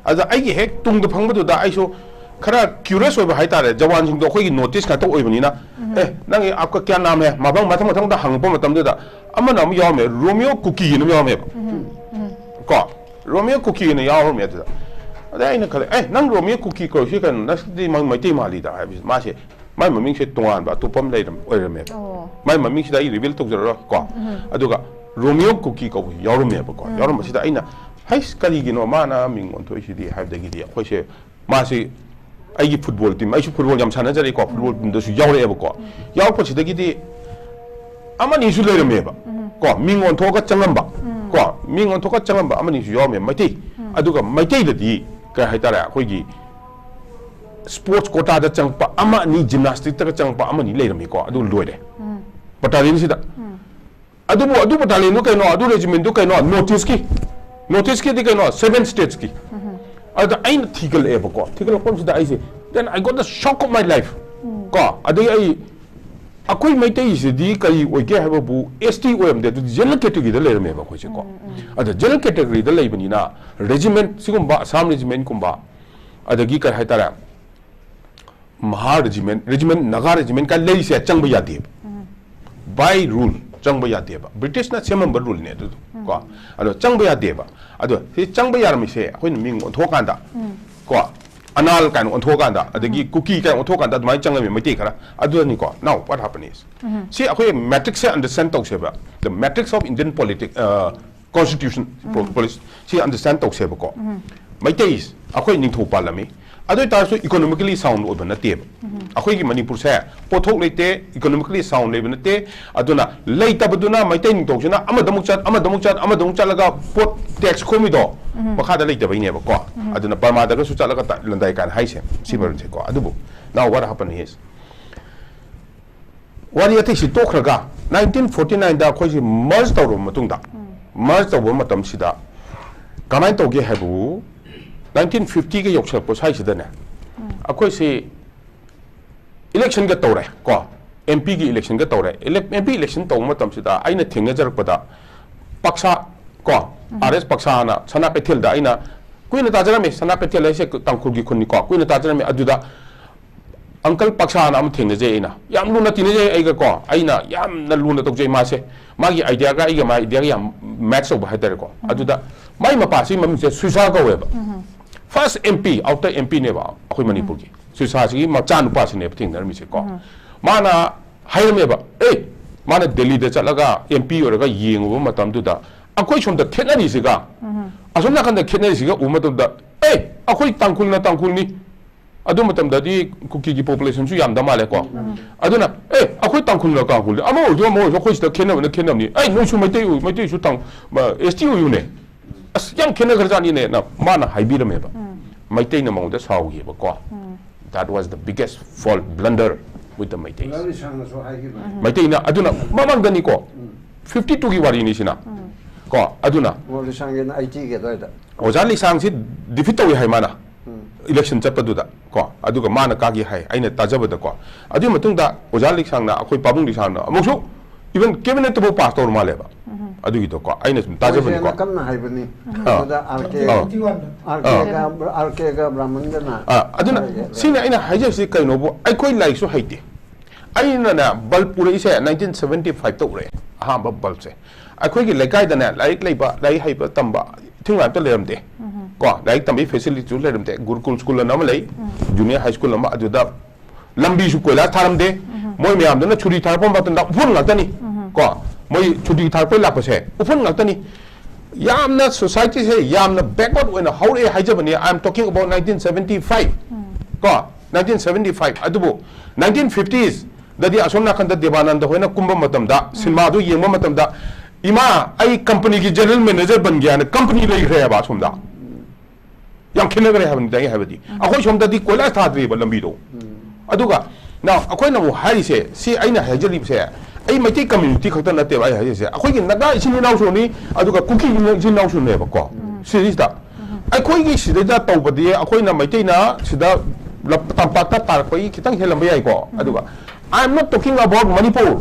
ꯑꯗ ꯑꯩꯒꯤ ꯍꯦꯛ ꯇꯨꯡꯗ ꯐꯪꯕꯗꯨꯗ ꯑꯩꯁꯨ ꯈꯔ ꯀ꯭ꯌꯨꯔꯤꯌꯁ ꯑꯣꯏꯕ ꯍꯥꯏꯇꯥꯔꯦ, ꯖꯋꯥꯟꯁꯤꯡꯗꯣ ꯑꯩꯈꯣꯏꯒꯤ ꯅꯣꯇꯤꯁ ꯉꯥꯛꯇ ꯑꯣꯏꯕꯅꯤꯅ, "ꯑꯦ, ꯅꯪꯒꯤ ꯑꯞꯀꯥ ꯀꯌꯥ ꯅꯥꯝ ꯍꯦ?" ꯃꯊꯪ, ꯃꯊꯪ, ꯃꯊꯪꯗ ꯍꯪꯉꯛꯄ ꯃꯇꯝꯗꯨꯗ ꯑꯃꯅ ꯑꯃ ꯌꯥꯎꯔꯝꯃꯦ, ꯔꯣꯃꯤꯌꯣ ꯀꯨꯀꯤ ꯑꯅ ꯑꯃ ꯌꯥꯎꯔꯝꯃꯦꯕ꯫ ꯀꯣ, ꯔꯣꯃꯤꯌꯣ ꯀꯨꯀꯤ ꯑꯅ ꯌꯥꯎꯔꯝꯃꯦ ꯑꯗꯨꯗ꯫ ꯑꯗꯩ ꯑꯩꯅ ꯈꯜꯂꯦ, "ꯑꯦ, ꯅꯪ ꯔꯣꯃꯤꯌꯣ ꯀꯨꯀꯤ ꯀꯧꯔꯤꯁꯤ ꯀꯩꯅꯣ? ꯅꯁꯛꯇꯤ ꯃ-, ꯃꯩꯇꯩ ꯃꯥꯜꯂꯤꯗ", ꯍꯥꯏꯕꯁꯤ, ꯃꯥꯁꯦ ꯃꯥꯏ ꯃꯃꯤꯡꯁꯦ ꯇꯣꯉꯥꯟꯕ ꯑꯇꯣꯞꯄ ꯑꯃ ꯂꯩꯔꯝ-, ꯑꯣꯏꯔꯝꯃꯦꯕ꯫ ꯑꯣ꯫ ꯃꯥꯏ ꯃꯃꯤꯡꯁꯤꯗ ꯑꯩ ꯔꯤꯕꯤꯜ ꯇꯧꯖꯔꯔꯣꯏ ꯀꯣ꯫ ꯑꯗꯨꯒ ꯔꯣꯃꯤꯌꯣ ꯀꯨꯀꯤ ꯀꯧꯕ ꯌꯥꯎꯔꯝꯃꯦꯕꯀꯣ꯫ ꯌꯥꯎꯔꯝꯕꯁꯤꯗ ꯑꯩꯅ, "ꯍꯩꯁ, ꯀꯔꯤꯒꯤꯅꯣ ꯃꯥꯅ ꯃꯤꯡ ꯑꯣꯟꯊꯣꯛꯏꯁꯤꯗꯤ?" ꯍꯥꯏꯕꯗꯒꯤꯗꯤ ꯑꯩꯈꯣꯏꯁꯦ, ꯃꯥꯁꯤ ꯑꯩꯒꯤ ꯐꯨꯠꯕꯣꯜ ꯇꯤꯝ, ꯑꯩꯁꯨ ꯐꯨꯠꯕꯣꯜ ꯌꯥꯝ ꯁꯥꯟꯅꯖꯔꯛꯏꯀꯣ, ꯐꯨꯠꯕꯣꯜ ꯇꯤꯝꯗꯁꯨ ꯌꯥꯎꯔꯛꯑꯦꯕꯀꯣ꯫ ꯌꯥꯎꯔꯛꯄꯁꯤꯗꯒꯤꯗꯤ ꯑꯃꯅꯤꯁꯨ ꯂꯩꯔꯝꯃꯦꯕ꯫ ꯀꯣ, ꯃꯤꯡ ꯑꯣꯟꯊꯣꯛꯑꯒ ꯆꯪꯉꯝꯕ꯫ ꯀꯣ, ꯃꯤꯡ ꯑꯣꯟꯊꯣꯛꯑꯒ ꯆꯪꯉꯝꯕ ꯑꯃꯅꯤꯁꯨ ꯌꯥꯎꯔꯝꯃꯦ, ꯃꯩꯇꯩ꯫ ꯑꯗꯨꯒ ꯃꯩꯇꯩꯗꯗꯤ ꯀꯩ ꯍꯥꯏꯇꯥꯔꯦ, ꯑꯩꯈꯣꯏꯒꯤ ꯁ꯭ꯄꯣꯔꯠꯁ ꯀꯣꯇꯥꯗ ꯆꯪꯉꯛꯄ ꯑꯃ ꯑꯅꯤ, ꯖꯤꯝꯅꯥꯁꯇꯤꯛꯇꯒ ꯆꯪꯉꯛꯄ ꯑꯃ ꯑꯅꯤ ꯂꯩꯔꯝꯃꯤꯀꯣ, ꯑꯗꯨ ꯂꯣꯏꯔꯦ꯫ ꯕꯇꯥꯂꯤꯌꯟꯁꯤꯗ꯫ ꯑꯗꯨꯕꯨ ꯑꯗꯨ ꯕꯇꯥꯂꯤꯌꯟꯗꯨ ꯀꯩꯅꯣ, ꯑꯗꯨ ꯔꯦꯖꯤꯃꯦꯟꯗꯨ ꯀꯩꯅꯣ, ꯅꯣꯔꯠ ꯏꯁꯀꯤ, ꯅꯣꯔꯠ ꯏꯁꯀꯤꯗꯤ ꯀꯩꯅꯣ, ꯁꯦꯚꯦꯟ ꯁ꯭ꯇꯦꯠꯁꯀꯤ꯫ ꯑꯗ ꯑꯩꯅ ꯊꯤꯒꯠꯂꯛꯑꯦꯕꯀꯣ, ꯊꯤꯒꯠꯂꯛꯄ ꯃꯇꯝꯁꯤꯗ ꯑꯩꯁꯦ, then I got the shock of my life꯫ ꯀꯣ, ꯑꯗꯩ ꯑꯩ, ꯑꯩꯈꯣꯏ ꯃꯩꯇꯩꯁꯤꯗꯤ ꯀꯔꯤ ꯑꯣꯏꯒꯦ ꯍꯥꯏꯕꯕꯨ, ꯑꯦꯁ ꯇꯤ ꯑꯣꯏꯔꯝꯗꯦ, ꯑꯗꯨꯗꯤ ꯖꯦꯅꯔꯦꯜ ꯀꯦꯇꯦꯒꯣꯔꯤꯗ ꯂꯩꯔꯝꯃꯦꯕ ꯑꯩꯈꯣꯏꯁꯦꯀꯣ꯫ ꯑꯗ ꯖꯦꯅꯔꯦꯜ ꯀꯦꯇꯦꯒꯣꯔꯤꯗ ꯂꯩꯕꯅꯤꯅ, ꯔꯦꯖꯤꯃꯦꯟ ꯁꯤꯒꯨꯝꯕ, ꯑꯁꯥꯝ ꯔꯦꯖꯤꯃꯦꯟꯒꯨꯝꯕ, ꯑꯗꯒꯤ ꯀꯔꯤ ꯍꯥꯏꯇꯥꯔꯦ, ꯃꯍꯥ ꯔꯦꯖꯤꯃꯦꯟ, ꯔꯦꯖꯤꯃꯦꯟ, ꯅꯥꯒꯥ ꯔꯦꯖꯤꯃꯦꯟ ꯀꯥꯏꯅ ꯂꯩꯔꯤꯁꯦ ꯆꯪꯕ ꯌꯥꯗꯦꯕ꯫ ꯕꯥꯏ ꯔꯨꯜ ꯆꯪꯕ ꯌꯥꯗꯦꯕ꯫ ꯕ꯭ꯔꯤꯇꯤꯁꯅ ꯁꯦꯝꯃꯝꯕ ꯔꯨꯜꯅꯦ ꯑꯗꯨꯗꯣ꯫ ꯀꯣ, ꯑꯗꯣ ꯆꯪꯕ ꯌꯥꯗꯦꯕ꯫ ꯑꯗꯣ ꯁꯤ ꯆꯪꯕ ꯌꯥꯔꯝꯃꯤꯁꯦ ꯑꯩꯈꯣꯏꯅ ꯃꯤꯡ ꯑꯣꯟꯊꯣꯛꯑꯀꯥꯟꯗ, ꯀꯣ, ꯑꯅꯥꯜ ꯀꯥꯏꯅ ꯑꯣꯟꯊꯣꯛꯑꯀꯥꯟꯗ, ꯑꯗꯒꯤ ꯀꯨꯀꯤ ꯀꯥꯏꯅ ꯑꯣꯟꯊꯣꯛꯑꯀꯥꯟꯗ ꯑꯗꯨꯃꯥꯏꯅ ꯆꯪꯉꯝꯃꯤ ꯃꯩꯇꯩ ꯈꯔ꯫ ꯑꯗꯨꯗꯅꯤꯀꯣ, now what happened is, ꯁꯤ ꯑꯩꯈꯣꯏ ꯃꯦꯇ꯭ꯔꯤꯛꯁꯁꯦ ꯑꯟꯗꯔꯁ꯭ꯇꯦꯟ ꯇꯧꯁꯦꯕ꯫ The matrix of Indian politic, constitution, ꯄꯣ-, ꯄꯣꯂꯤꯁꯤ ꯁꯤ ꯑꯟꯗꯔꯁ꯭ꯇꯦꯟ ꯇꯧꯁꯦꯕꯀꯣ꯫ ꯃꯩꯇꯩ ꯑꯩꯈꯣꯏ ꯅꯤꯡꯊꯧ ꯄꯥꯜꯂꯝꯃꯤ, ꯑꯗꯨ ꯑꯣꯏꯇꯥꯔꯁꯨ ꯏꯀꯣꯅꯣꯃꯤꯀꯦꯂꯤ ꯁꯥꯎꯟ ꯑꯣꯏꯕ ꯅꯠꯇꯦꯕ꯫ ꯑꯩꯈꯣꯏꯒꯤ ꯃꯅꯤꯄꯨꯔꯁꯦ ꯄꯣꯠꯊꯣꯛ ꯂꯩꯇꯦ, ꯏꯀꯣꯅꯣꯃꯤꯀꯦꯂꯤ ꯁꯥꯎꯟ ꯂꯩꯕ ꯅꯠꯇꯦ꯫ ꯑꯗꯨꯅ ꯂꯩꯇꯕꯗꯨꯅ ꯃꯩꯇꯩ ꯅꯤꯡꯊꯧꯁꯤꯅ ꯑꯃꯗ ꯑꯃꯨꯛ ꯆꯠ, ꯑꯃꯗ ꯑꯃꯨꯛ ꯆꯠ, ꯑꯃꯗ ꯑꯃꯨꯛ ꯆꯠꯂꯒ ꯄꯣꯠ ꯇꯦꯛꯁ ꯈꯣꯝꯃꯤꯗꯣ ꯃꯈꯥꯗ ꯂꯩꯇꯕꯩꯅꯦꯕꯀꯣ꯫ ꯑꯗꯨꯅ ꯕꯔꯃꯥꯗꯒꯁꯨ ꯆꯠꯂꯒ ꯇ-, ꯂꯟꯗꯥꯏ ꯀꯥꯏꯅ ꯍꯥꯏꯁꯦ ꯁꯤ ꯃꯔꯝꯁꯦꯀꯣ꯫ ꯑꯗꯨꯕꯨ now what happened is, ꯋꯥꯔꯤ ꯑꯇꯩꯁꯤ ꯇꯣꯛꯈ꯭ꯔꯒ, ꯅꯥꯏꯟꯇꯤꯟ ꯐꯣꯔꯇꯤ ꯅꯥꯏꯟꯗ ꯑꯩꯈꯣꯏꯁꯤ ꯃꯔꯖ ꯇꯧꯔꯕ ꯃꯇꯨꯡꯗ, ꯃꯔꯖ ꯇꯧꯕ ꯃꯇꯝꯁꯤꯗ ꯀꯃꯥꯏꯅ ꯇꯧꯒꯦ ꯍꯥꯏꯕꯕꯨ, ꯅꯥꯏꯟꯇꯤꯟ ꯐꯤꯐꯇꯤꯒ ꯌꯧꯁꯜꯂꯛꯄ ꯁ꯭ꯋꯥꯏꯁꯤꯗꯅꯦ, ꯑꯩꯈꯣꯏꯁꯤ ꯏꯂꯦꯛꯁꯟꯒ ꯇꯧꯔꯦ ꯀꯣ, ꯑꯦꯝ ꯄꯤꯒꯤ ꯏꯂꯦꯛꯁꯟꯒ ꯇꯧꯔꯦ꯫ ꯏꯂꯦꯛ-, ꯑꯦꯝ ꯄꯤ ꯏꯂꯦꯛꯁꯟ ꯇꯧꯕ ꯃꯇꯝꯁꯤꯗ ꯑꯩꯅ ꯊꯦꯡꯅꯖꯔꯛꯄꯗ, ꯄꯛꯁꯥ ꯀꯣ, ꯑꯥꯔ ꯑꯦꯁ ꯄꯛꯁꯥꯅ ꯁꯅꯥ ꯀꯩꯊꯦꯜꯗ, ꯑꯩꯅ ꯀꯨꯏꯅ ꯇꯥꯖꯔꯝꯃꯤ, ꯁꯅꯥ ꯀꯩꯊꯦꯜ ꯍꯥꯏꯁꯦ ꯇꯥꯡꯈꯨꯜꯒꯤ ꯈꯨꯟꯅꯤꯀꯣ, ꯀꯨꯏꯅ ꯇꯥꯖꯔꯝꯃꯤ꯫ ꯑꯗꯨꯗ ꯑꯪꯀꯜ ꯄꯛꯁꯥꯅ ꯑꯃ ꯊꯦꯡꯅꯖꯩ ꯑꯩꯅ꯫ ꯌꯥꯝ ꯂꯨꯅ ꯇꯤꯟꯅꯖꯩ ꯑꯩꯒ ꯀꯣ꯫ ꯑꯩꯅ ꯌꯥꯝꯅ ꯂꯨꯅ ꯇꯧꯖꯩ ꯃꯥꯁꯦ꯫ ꯃꯥꯒꯤ ꯑꯥꯏꯗꯤꯌꯥꯒ ꯑꯩꯒ ꯃꯥ ꯑꯥꯏꯗꯤꯌꯥꯒ ꯌꯥꯝ ꯃꯦꯠꯆ ꯇꯧꯕ ꯍꯥꯏꯇꯥꯔꯦꯀꯣ꯫ ꯑꯗꯨꯗ ꯃꯥꯏ ꯃꯄꯥꯁꯤ ꯃꯃꯤꯡꯁꯦ ꯁꯨꯏꯁꯥ ꯀꯧꯋꯦꯕ꯫ First M P, outer M ꯄꯤꯅꯦꯕ ꯑꯩꯈꯣꯏ ꯃꯅꯤꯄꯨꯔꯒꯤ꯫ ꯁꯨꯏꯁꯥꯁꯤꯒꯤ ꯃꯆꯥꯅꯨꯄꯥꯁꯤꯅꯦꯕ ꯊꯦꯡꯅꯔꯝꯃꯤꯁꯦꯀꯣ꯫ ꯃꯥꯅ ꯍꯥꯏꯔꯝꯃꯦꯕ, ꯑꯦ, ꯃꯥꯅ ꯗꯦꯜꯂꯤꯗ ꯆꯠꯂꯒ ꯑꯦꯝ ꯄꯤ ꯑꯣꯏꯔꯒ ꯌꯦꯡꯉꯨꯕ ꯃꯇꯝꯗꯨꯗ ꯑꯩꯈꯣꯏ ꯁꯣꯝꯗ ꯈꯦꯠꯅꯔꯤꯁꯤꯒ ꯑꯁꯣꯝ ꯅꯥꯀꯟꯗ ꯈꯦꯠꯅꯔꯤꯁꯤꯒ ꯎꯕ ꯃꯇꯝꯗ, ꯑꯦ, ꯑꯩꯈꯣꯏ ꯇꯥꯡꯈꯨꯜꯅ ꯇꯥꯡꯈꯨꯜꯅꯤ꯫ ꯑꯗꯨ ꯃꯇꯝꯗꯗꯤ ꯀꯨꯀꯤꯒꯤ ꯄꯣꯄꯨꯂꯦꯁꯟꯁꯨ ꯌꯥꯝꯗ ꯃꯥꯜꯂꯦꯀꯣ꯫ ꯑꯗꯨꯅ, ꯑꯦ, ꯑꯩꯈꯣꯏ ꯇꯥꯡꯈꯨꯜꯅ ꯇꯥꯡꯈꯨꯜꯅꯤ, ꯑꯃ ꯑꯣꯏꯔꯁꯨ ꯑꯃ ꯑꯣꯏꯔꯁꯨ ꯑꯩꯈꯣꯏ ꯁꯤꯗ ꯈꯦꯠꯅꯕꯅ ꯈꯦꯠꯅꯕꯅꯤ꯫ ꯑꯩ ꯅꯣꯏꯁꯨ ꯃꯩꯇꯩ ꯑꯣꯏ, ꯃꯩꯇꯩꯁꯨ ꯇꯥꯡ-, ꯑ, ꯑꯦꯁ ꯇꯤ ꯑꯣꯏꯌꯨꯅꯦ꯫ ꯑꯁ, ꯌꯥꯝ ꯈꯦꯠꯅꯈ꯭ꯔꯖꯥꯠꯅꯤꯅꯦꯅ ꯃꯥꯅ ꯍꯥꯏꯕꯤꯔꯝꯃꯦꯕ꯫ ꯃꯩꯇꯩꯅ ꯃꯉꯣꯟꯗ ꯁꯥꯎꯈꯤꯕꯀꯣ꯫ That was the biggest fault, blunder with the Meiteis. ꯂꯥꯂꯤꯁꯥꯡꯅꯁꯨ ꯍꯥꯏꯈꯤꯕꯅꯤ. ꯃꯩꯇꯩꯅ ꯑꯗꯨꯅ ꯃꯃꯥꯡꯗꯅꯤꯀꯣ, fifty two ꯒꯤ ꯋꯥꯔꯤꯅꯤ ꯁꯤꯅ, ꯀꯣ, ꯑꯗꯨꯅ ꯂꯥꯂꯤꯁꯥꯡꯒꯤꯅ ꯑꯩꯠꯇꯤꯒꯤ ꯑꯗꯨꯋꯥꯏꯗ. ꯑꯣꯖꯥ ꯂꯤꯁꯥꯡꯁꯤ ꯗꯤꯐꯤꯠ ꯇꯧꯏ ꯍꯥꯏ ꯃꯥꯅ, ꯏꯂꯦꯛꯁꯟ ꯆꯠꯄꯗꯨꯗ, ꯀꯣ, ꯑꯗꯨꯒ ꯃꯥꯅ ꯀꯥꯈꯤ ꯍꯥꯏ ꯑꯩꯅ ꯇꯥꯖꯕꯗꯀꯣ. ꯑꯗꯨꯒꯤ ꯃꯇꯨꯡꯗ ꯑꯣꯖꯥ ꯂꯤꯁꯥꯡꯅ, ꯑꯩꯈꯣꯏ ꯄꯥꯕꯨꯡ ꯂꯤꯁꯥꯡꯅ ꯑꯃꯨꯛꯁꯨ even cabinet ꯇꯕꯨ ꯄꯥꯁ ꯇꯧꯔ ꯃꯥꯜꯂꯦꯕ, ꯑꯗꯨꯒꯤꯗꯣ, ꯀꯣ, ꯑꯩꯅ ꯁꯨꯝ ꯇꯥꯖꯕꯅꯤꯀꯣ. ꯃꯣꯏꯁꯦꯅ ꯀꯝꯅ ꯍꯥꯏꯕꯅꯤ. ꯑꯥ. ꯑꯗꯨꯗ ꯑꯥꯔ ꯀꯦ ꯑꯥ. ꯑꯥꯔ ꯀꯦꯒ ꯑꯥꯔ ꯀꯦꯒ ꯕ꯭ꯔꯥꯍꯃꯟꯒꯅ. ꯑꯥ, ꯑꯗꯨꯅ ꯁꯤꯅ ꯑꯩꯅ ꯍꯥꯏꯖꯔꯤꯁꯤ ꯀꯩꯅꯣꯕꯨ, ꯑꯩꯈꯣꯏ ꯂꯥꯏꯔꯤꯛꯁꯨ ꯍꯩꯇꯦ. ꯑꯩꯅꯅꯦ ꯕꯜꯕ ꯄꯨꯔꯛꯏꯁꯦ nineteen seventy five ꯇ ꯎꯔꯛꯑꯦ, ꯑꯍꯥꯟꯕ ꯕꯜꯕꯁꯦ. ꯑꯩꯈꯣꯏꯒꯤ ꯂꯩꯀꯥꯏꯗꯅꯦ ꯂꯥꯏꯔꯤꯛ ꯂꯩꯕ, ꯂꯥꯏꯔꯤꯛ ꯍꯩꯕ ꯇꯝꯕ ꯏꯊꯤꯡ ꯑꯝꯇ ꯂꯩꯔꯝꯗꯦ, ꯀꯣ, ꯂꯥꯏꯔꯤꯛ ꯇꯝꯕꯒꯤ ꯐꯦꯁꯤꯂꯤꯇꯤꯁꯨ ꯂꯩꯔꯝꯗꯦ. ꯒꯨꯔꯨꯀꯨꯜ ꯁ꯭ꯀꯨꯜ ꯑꯅ ꯑꯃ ꯂꯩ, ꯖꯨꯅꯤꯌꯔ ꯍꯥꯏ ꯁ꯭ꯀꯨꯜ ꯑꯃ, ꯑꯗꯨꯗ ꯂꯝꯕꯤꯁꯨ ꯀꯣꯏꯂꯥꯁ ꯊꯥꯔꯝꯗꯦ꯫ ꯃꯣꯏ ꯃꯌꯥꯝꯗꯨꯅ ꯁꯨꯇꯤ ꯊꯥꯔꯛꯄ ꯃꯇꯝꯗ ꯎꯐꯨꯟ ꯉꯥꯛꯇꯅꯤ, ꯀꯣ, ꯃꯣꯏ ꯁꯨꯇꯤ ꯊꯥꯔꯛꯄꯩ ꯂꯥꯛꯄꯁꯦ ꯎꯐꯨꯟ ꯉꯥꯛꯇꯅꯤ꯫ ꯌꯥꯝꯅ ꯁꯣꯁꯥꯏꯇꯤꯁꯦ ꯌꯥꯝꯅ backward ꯑꯣꯏꯅ ꯍꯧꯔꯛꯑꯦ ꯍꯥꯏꯖꯕꯅꯤ꯫ I am talking about nineteen seventy five, ꯀꯣ, nineteen seventy five꯫ ꯑꯗꯨꯕꯨ nineteen fifties ꯗꯗꯤ ꯑꯁꯣꯝ ꯅꯥꯀꯟꯗ ꯗꯦꯕꯥꯅꯟꯗ ꯍꯣꯏꯅ ꯀꯨꯝꯕ ꯃꯇꯝꯗ, ꯁꯤꯅꯦꯃꯥꯗꯨ ꯌꯦꯡꯕ ꯃꯇꯝꯗ, "ꯏꯃꯥ, ꯑꯩ ꯀꯝꯄꯅꯤꯒꯤ ꯖꯦꯅꯔꯦꯜ ꯃꯦꯅꯦꯖꯔ ꯕꯟꯒꯦ" ꯍꯥꯏꯅ ꯀꯝꯄꯅꯤ ꯂꯩꯈ꯭ꯔꯦ ꯍꯥꯏꯕ ꯑꯁꯣꯝꯗ꯫ ꯌꯥꯝ ꯈꯦꯠꯅꯈ꯭ꯔꯦ ꯍꯥꯏꯕꯅꯤꯗ ꯑꯩ ꯍꯥꯏꯕꯗꯤ꯫ ꯑꯩꯈꯣꯏ ꯁꯣꯝꯗꯗꯤ ꯀꯣꯏꯂꯥꯁ ꯊꯥꯗ꯭ꯔꯤꯕ ꯂꯝꯕꯤꯗꯣ꯫ ꯑꯗꯨꯒ now ꯑꯩꯈꯣꯏꯅ ꯑꯃꯨꯛ ꯍꯥꯏꯔꯤꯁꯦ, ꯁꯤ ꯑꯩꯅ ꯍꯥꯏꯖꯔꯤꯕꯁꯦ, ꯑꯩ ꯃꯩꯇꯩ ꯀꯝꯃ꯭ꯌꯨꯅꯤꯇꯤ ꯈꯛꯇ ꯅꯠꯇꯦꯕ ꯑꯩ ꯍꯥꯏꯖꯔꯤꯁꯦ, ꯑꯩꯈꯣꯏꯒꯤ ꯅꯥꯒꯥ ꯏꯆꯤꯟ ꯏꯅꯥꯎꯁꯨꯅꯤ, ꯑꯗꯨꯒ ꯀꯨꯀꯤ ꯏꯆꯤꯟ ꯏꯅꯥꯎꯁꯨꯅꯦꯕꯀꯣ꯫ ꯁꯤꯁꯤꯗ ꯑꯩꯈꯣꯏꯒꯤ ꯁꯤꯗꯩꯗ ꯇꯧꯕꯗꯤ, ꯑꯩꯈꯣꯏꯅ ꯃꯩꯇꯩꯅ ꯁꯤꯗ ꯂꯝ-, ꯇꯝꯄꯥꯛꯇ ꯇꯥꯔꯛꯄꯒꯤ ꯈꯤꯇꯪ ꯍꯦꯜꯂꯝꯕ ꯌꯥꯏꯀꯣ꯫ ꯑꯗꯨꯒ I am not talking about Manipur꯫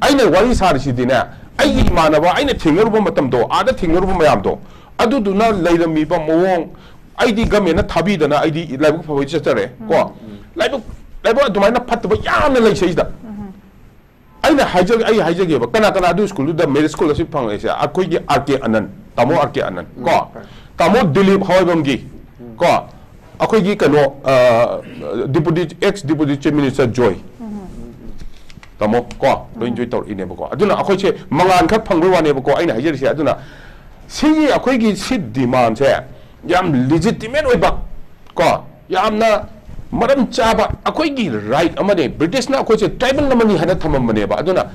ꯑꯩꯅ ꯋꯥꯔꯤ ꯁꯥꯔꯤꯁꯤꯗꯤꯅꯦ, ꯑꯩꯒꯤ ꯏꯃꯥꯟꯅꯕ, ꯑꯩꯅ ꯊꯦꯡꯅꯔꯨꯕ ꯃꯇꯝꯗꯣ, ꯑꯥꯗ ꯊꯦꯡꯅꯔꯨꯕ ꯃꯌꯥꯝꯗꯣ, ꯑꯗꯨꯗꯨꯅ ꯂꯩꯔꯝꯃꯤꯕ ꯃꯑꯣꯡ, ꯑꯩꯗꯤ ꯒꯃꯦꯟꯅ ꯊꯥꯕꯤꯗꯅ ꯑꯩꯗꯤ ꯂꯥꯏꯕꯛ ꯐꯕꯩ ꯆꯠꯆꯔꯦ, ꯀꯣ꯫ ꯂꯥꯏꯕꯛ, ꯂꯥꯏꯕꯛ ꯑꯗꯨꯃꯥꯏꯅ ꯐꯠꯇꯕ ꯌꯥꯝꯅ ꯂꯩ ꯁꯤꯗꯩꯁꯤꯗ꯫ ꯑꯩꯅ ꯍꯥꯏꯖꯒꯦ, ꯑꯩ ꯍꯥꯏꯖꯒꯦꯕ, ꯀꯅꯥ ꯀꯅꯥ ꯑꯗꯨ ꯁ꯭ꯀꯨꯜꯗꯨꯗ ꯃꯦꯔꯤꯠ ꯁ꯭ꯀꯣꯂꯔꯁꯤꯞ ꯐꯪꯉꯛꯏꯁꯦ? ꯑꯩꯈꯣꯏꯒꯤ ꯑꯥꯔ ꯀꯦ ꯑꯅꯟ, ꯇꯥꯃꯣ ꯑꯥꯔ ꯀꯦ ꯑꯅꯟ, ꯀꯣ꯫ ꯇꯥꯃꯣ ꯗꯤꯂꯤꯞ ꯍꯋꯥꯏꯕꯝꯒꯤ, ꯀꯣ꯫ ꯑꯩꯈꯣꯏꯒꯤ ꯀꯩꯅꯣ, ꯑ, deputy, ex deputy chief minister Joy. ꯇꯥꯃꯣ, ꯀꯣ, ꯂꯣꯏ ꯖꯣꯏꯟ ꯇꯧꯔꯛꯏꯅꯦꯕꯀꯣ꯫ ꯑꯗꯨꯅ ꯑꯩꯈꯣꯏꯁꯦ ꯃꯉꯥꯜ ꯈꯛ ꯐꯪꯕꯩ ꯋꯥꯅꯦꯕꯀꯣ ꯑꯩꯅ ꯍꯥꯏꯖꯔꯤꯁꯦ꯫ ꯑꯗꯨꯅ ꯁꯤꯒꯤ ꯑꯩꯈꯣꯏꯒꯤ ꯁꯤ ꯗꯤꯃꯥꯟꯁꯦ ꯌꯥꯝ ꯂꯤꯖꯤꯇꯤꯃꯦꯠ ꯑꯣꯏꯕ, ꯀꯣ, ꯌꯥꯝꯅ ꯃꯔꯝ ꯆꯥꯕ ꯑꯩꯈꯣꯏꯒꯤ ꯔꯥꯏꯠ ꯑꯃꯅꯦ꯫ ꯕ꯭ꯔꯤꯇꯤꯁꯅ ꯑꯩꯈꯣꯏꯁꯦ ꯇ꯭ꯔꯥꯏꯕꯦꯜ ꯑꯃꯅꯤ ꯍꯥꯏꯅ ꯊꯝꯃꯝꯕꯅꯦꯕ꯫ ꯑꯗꯨꯅ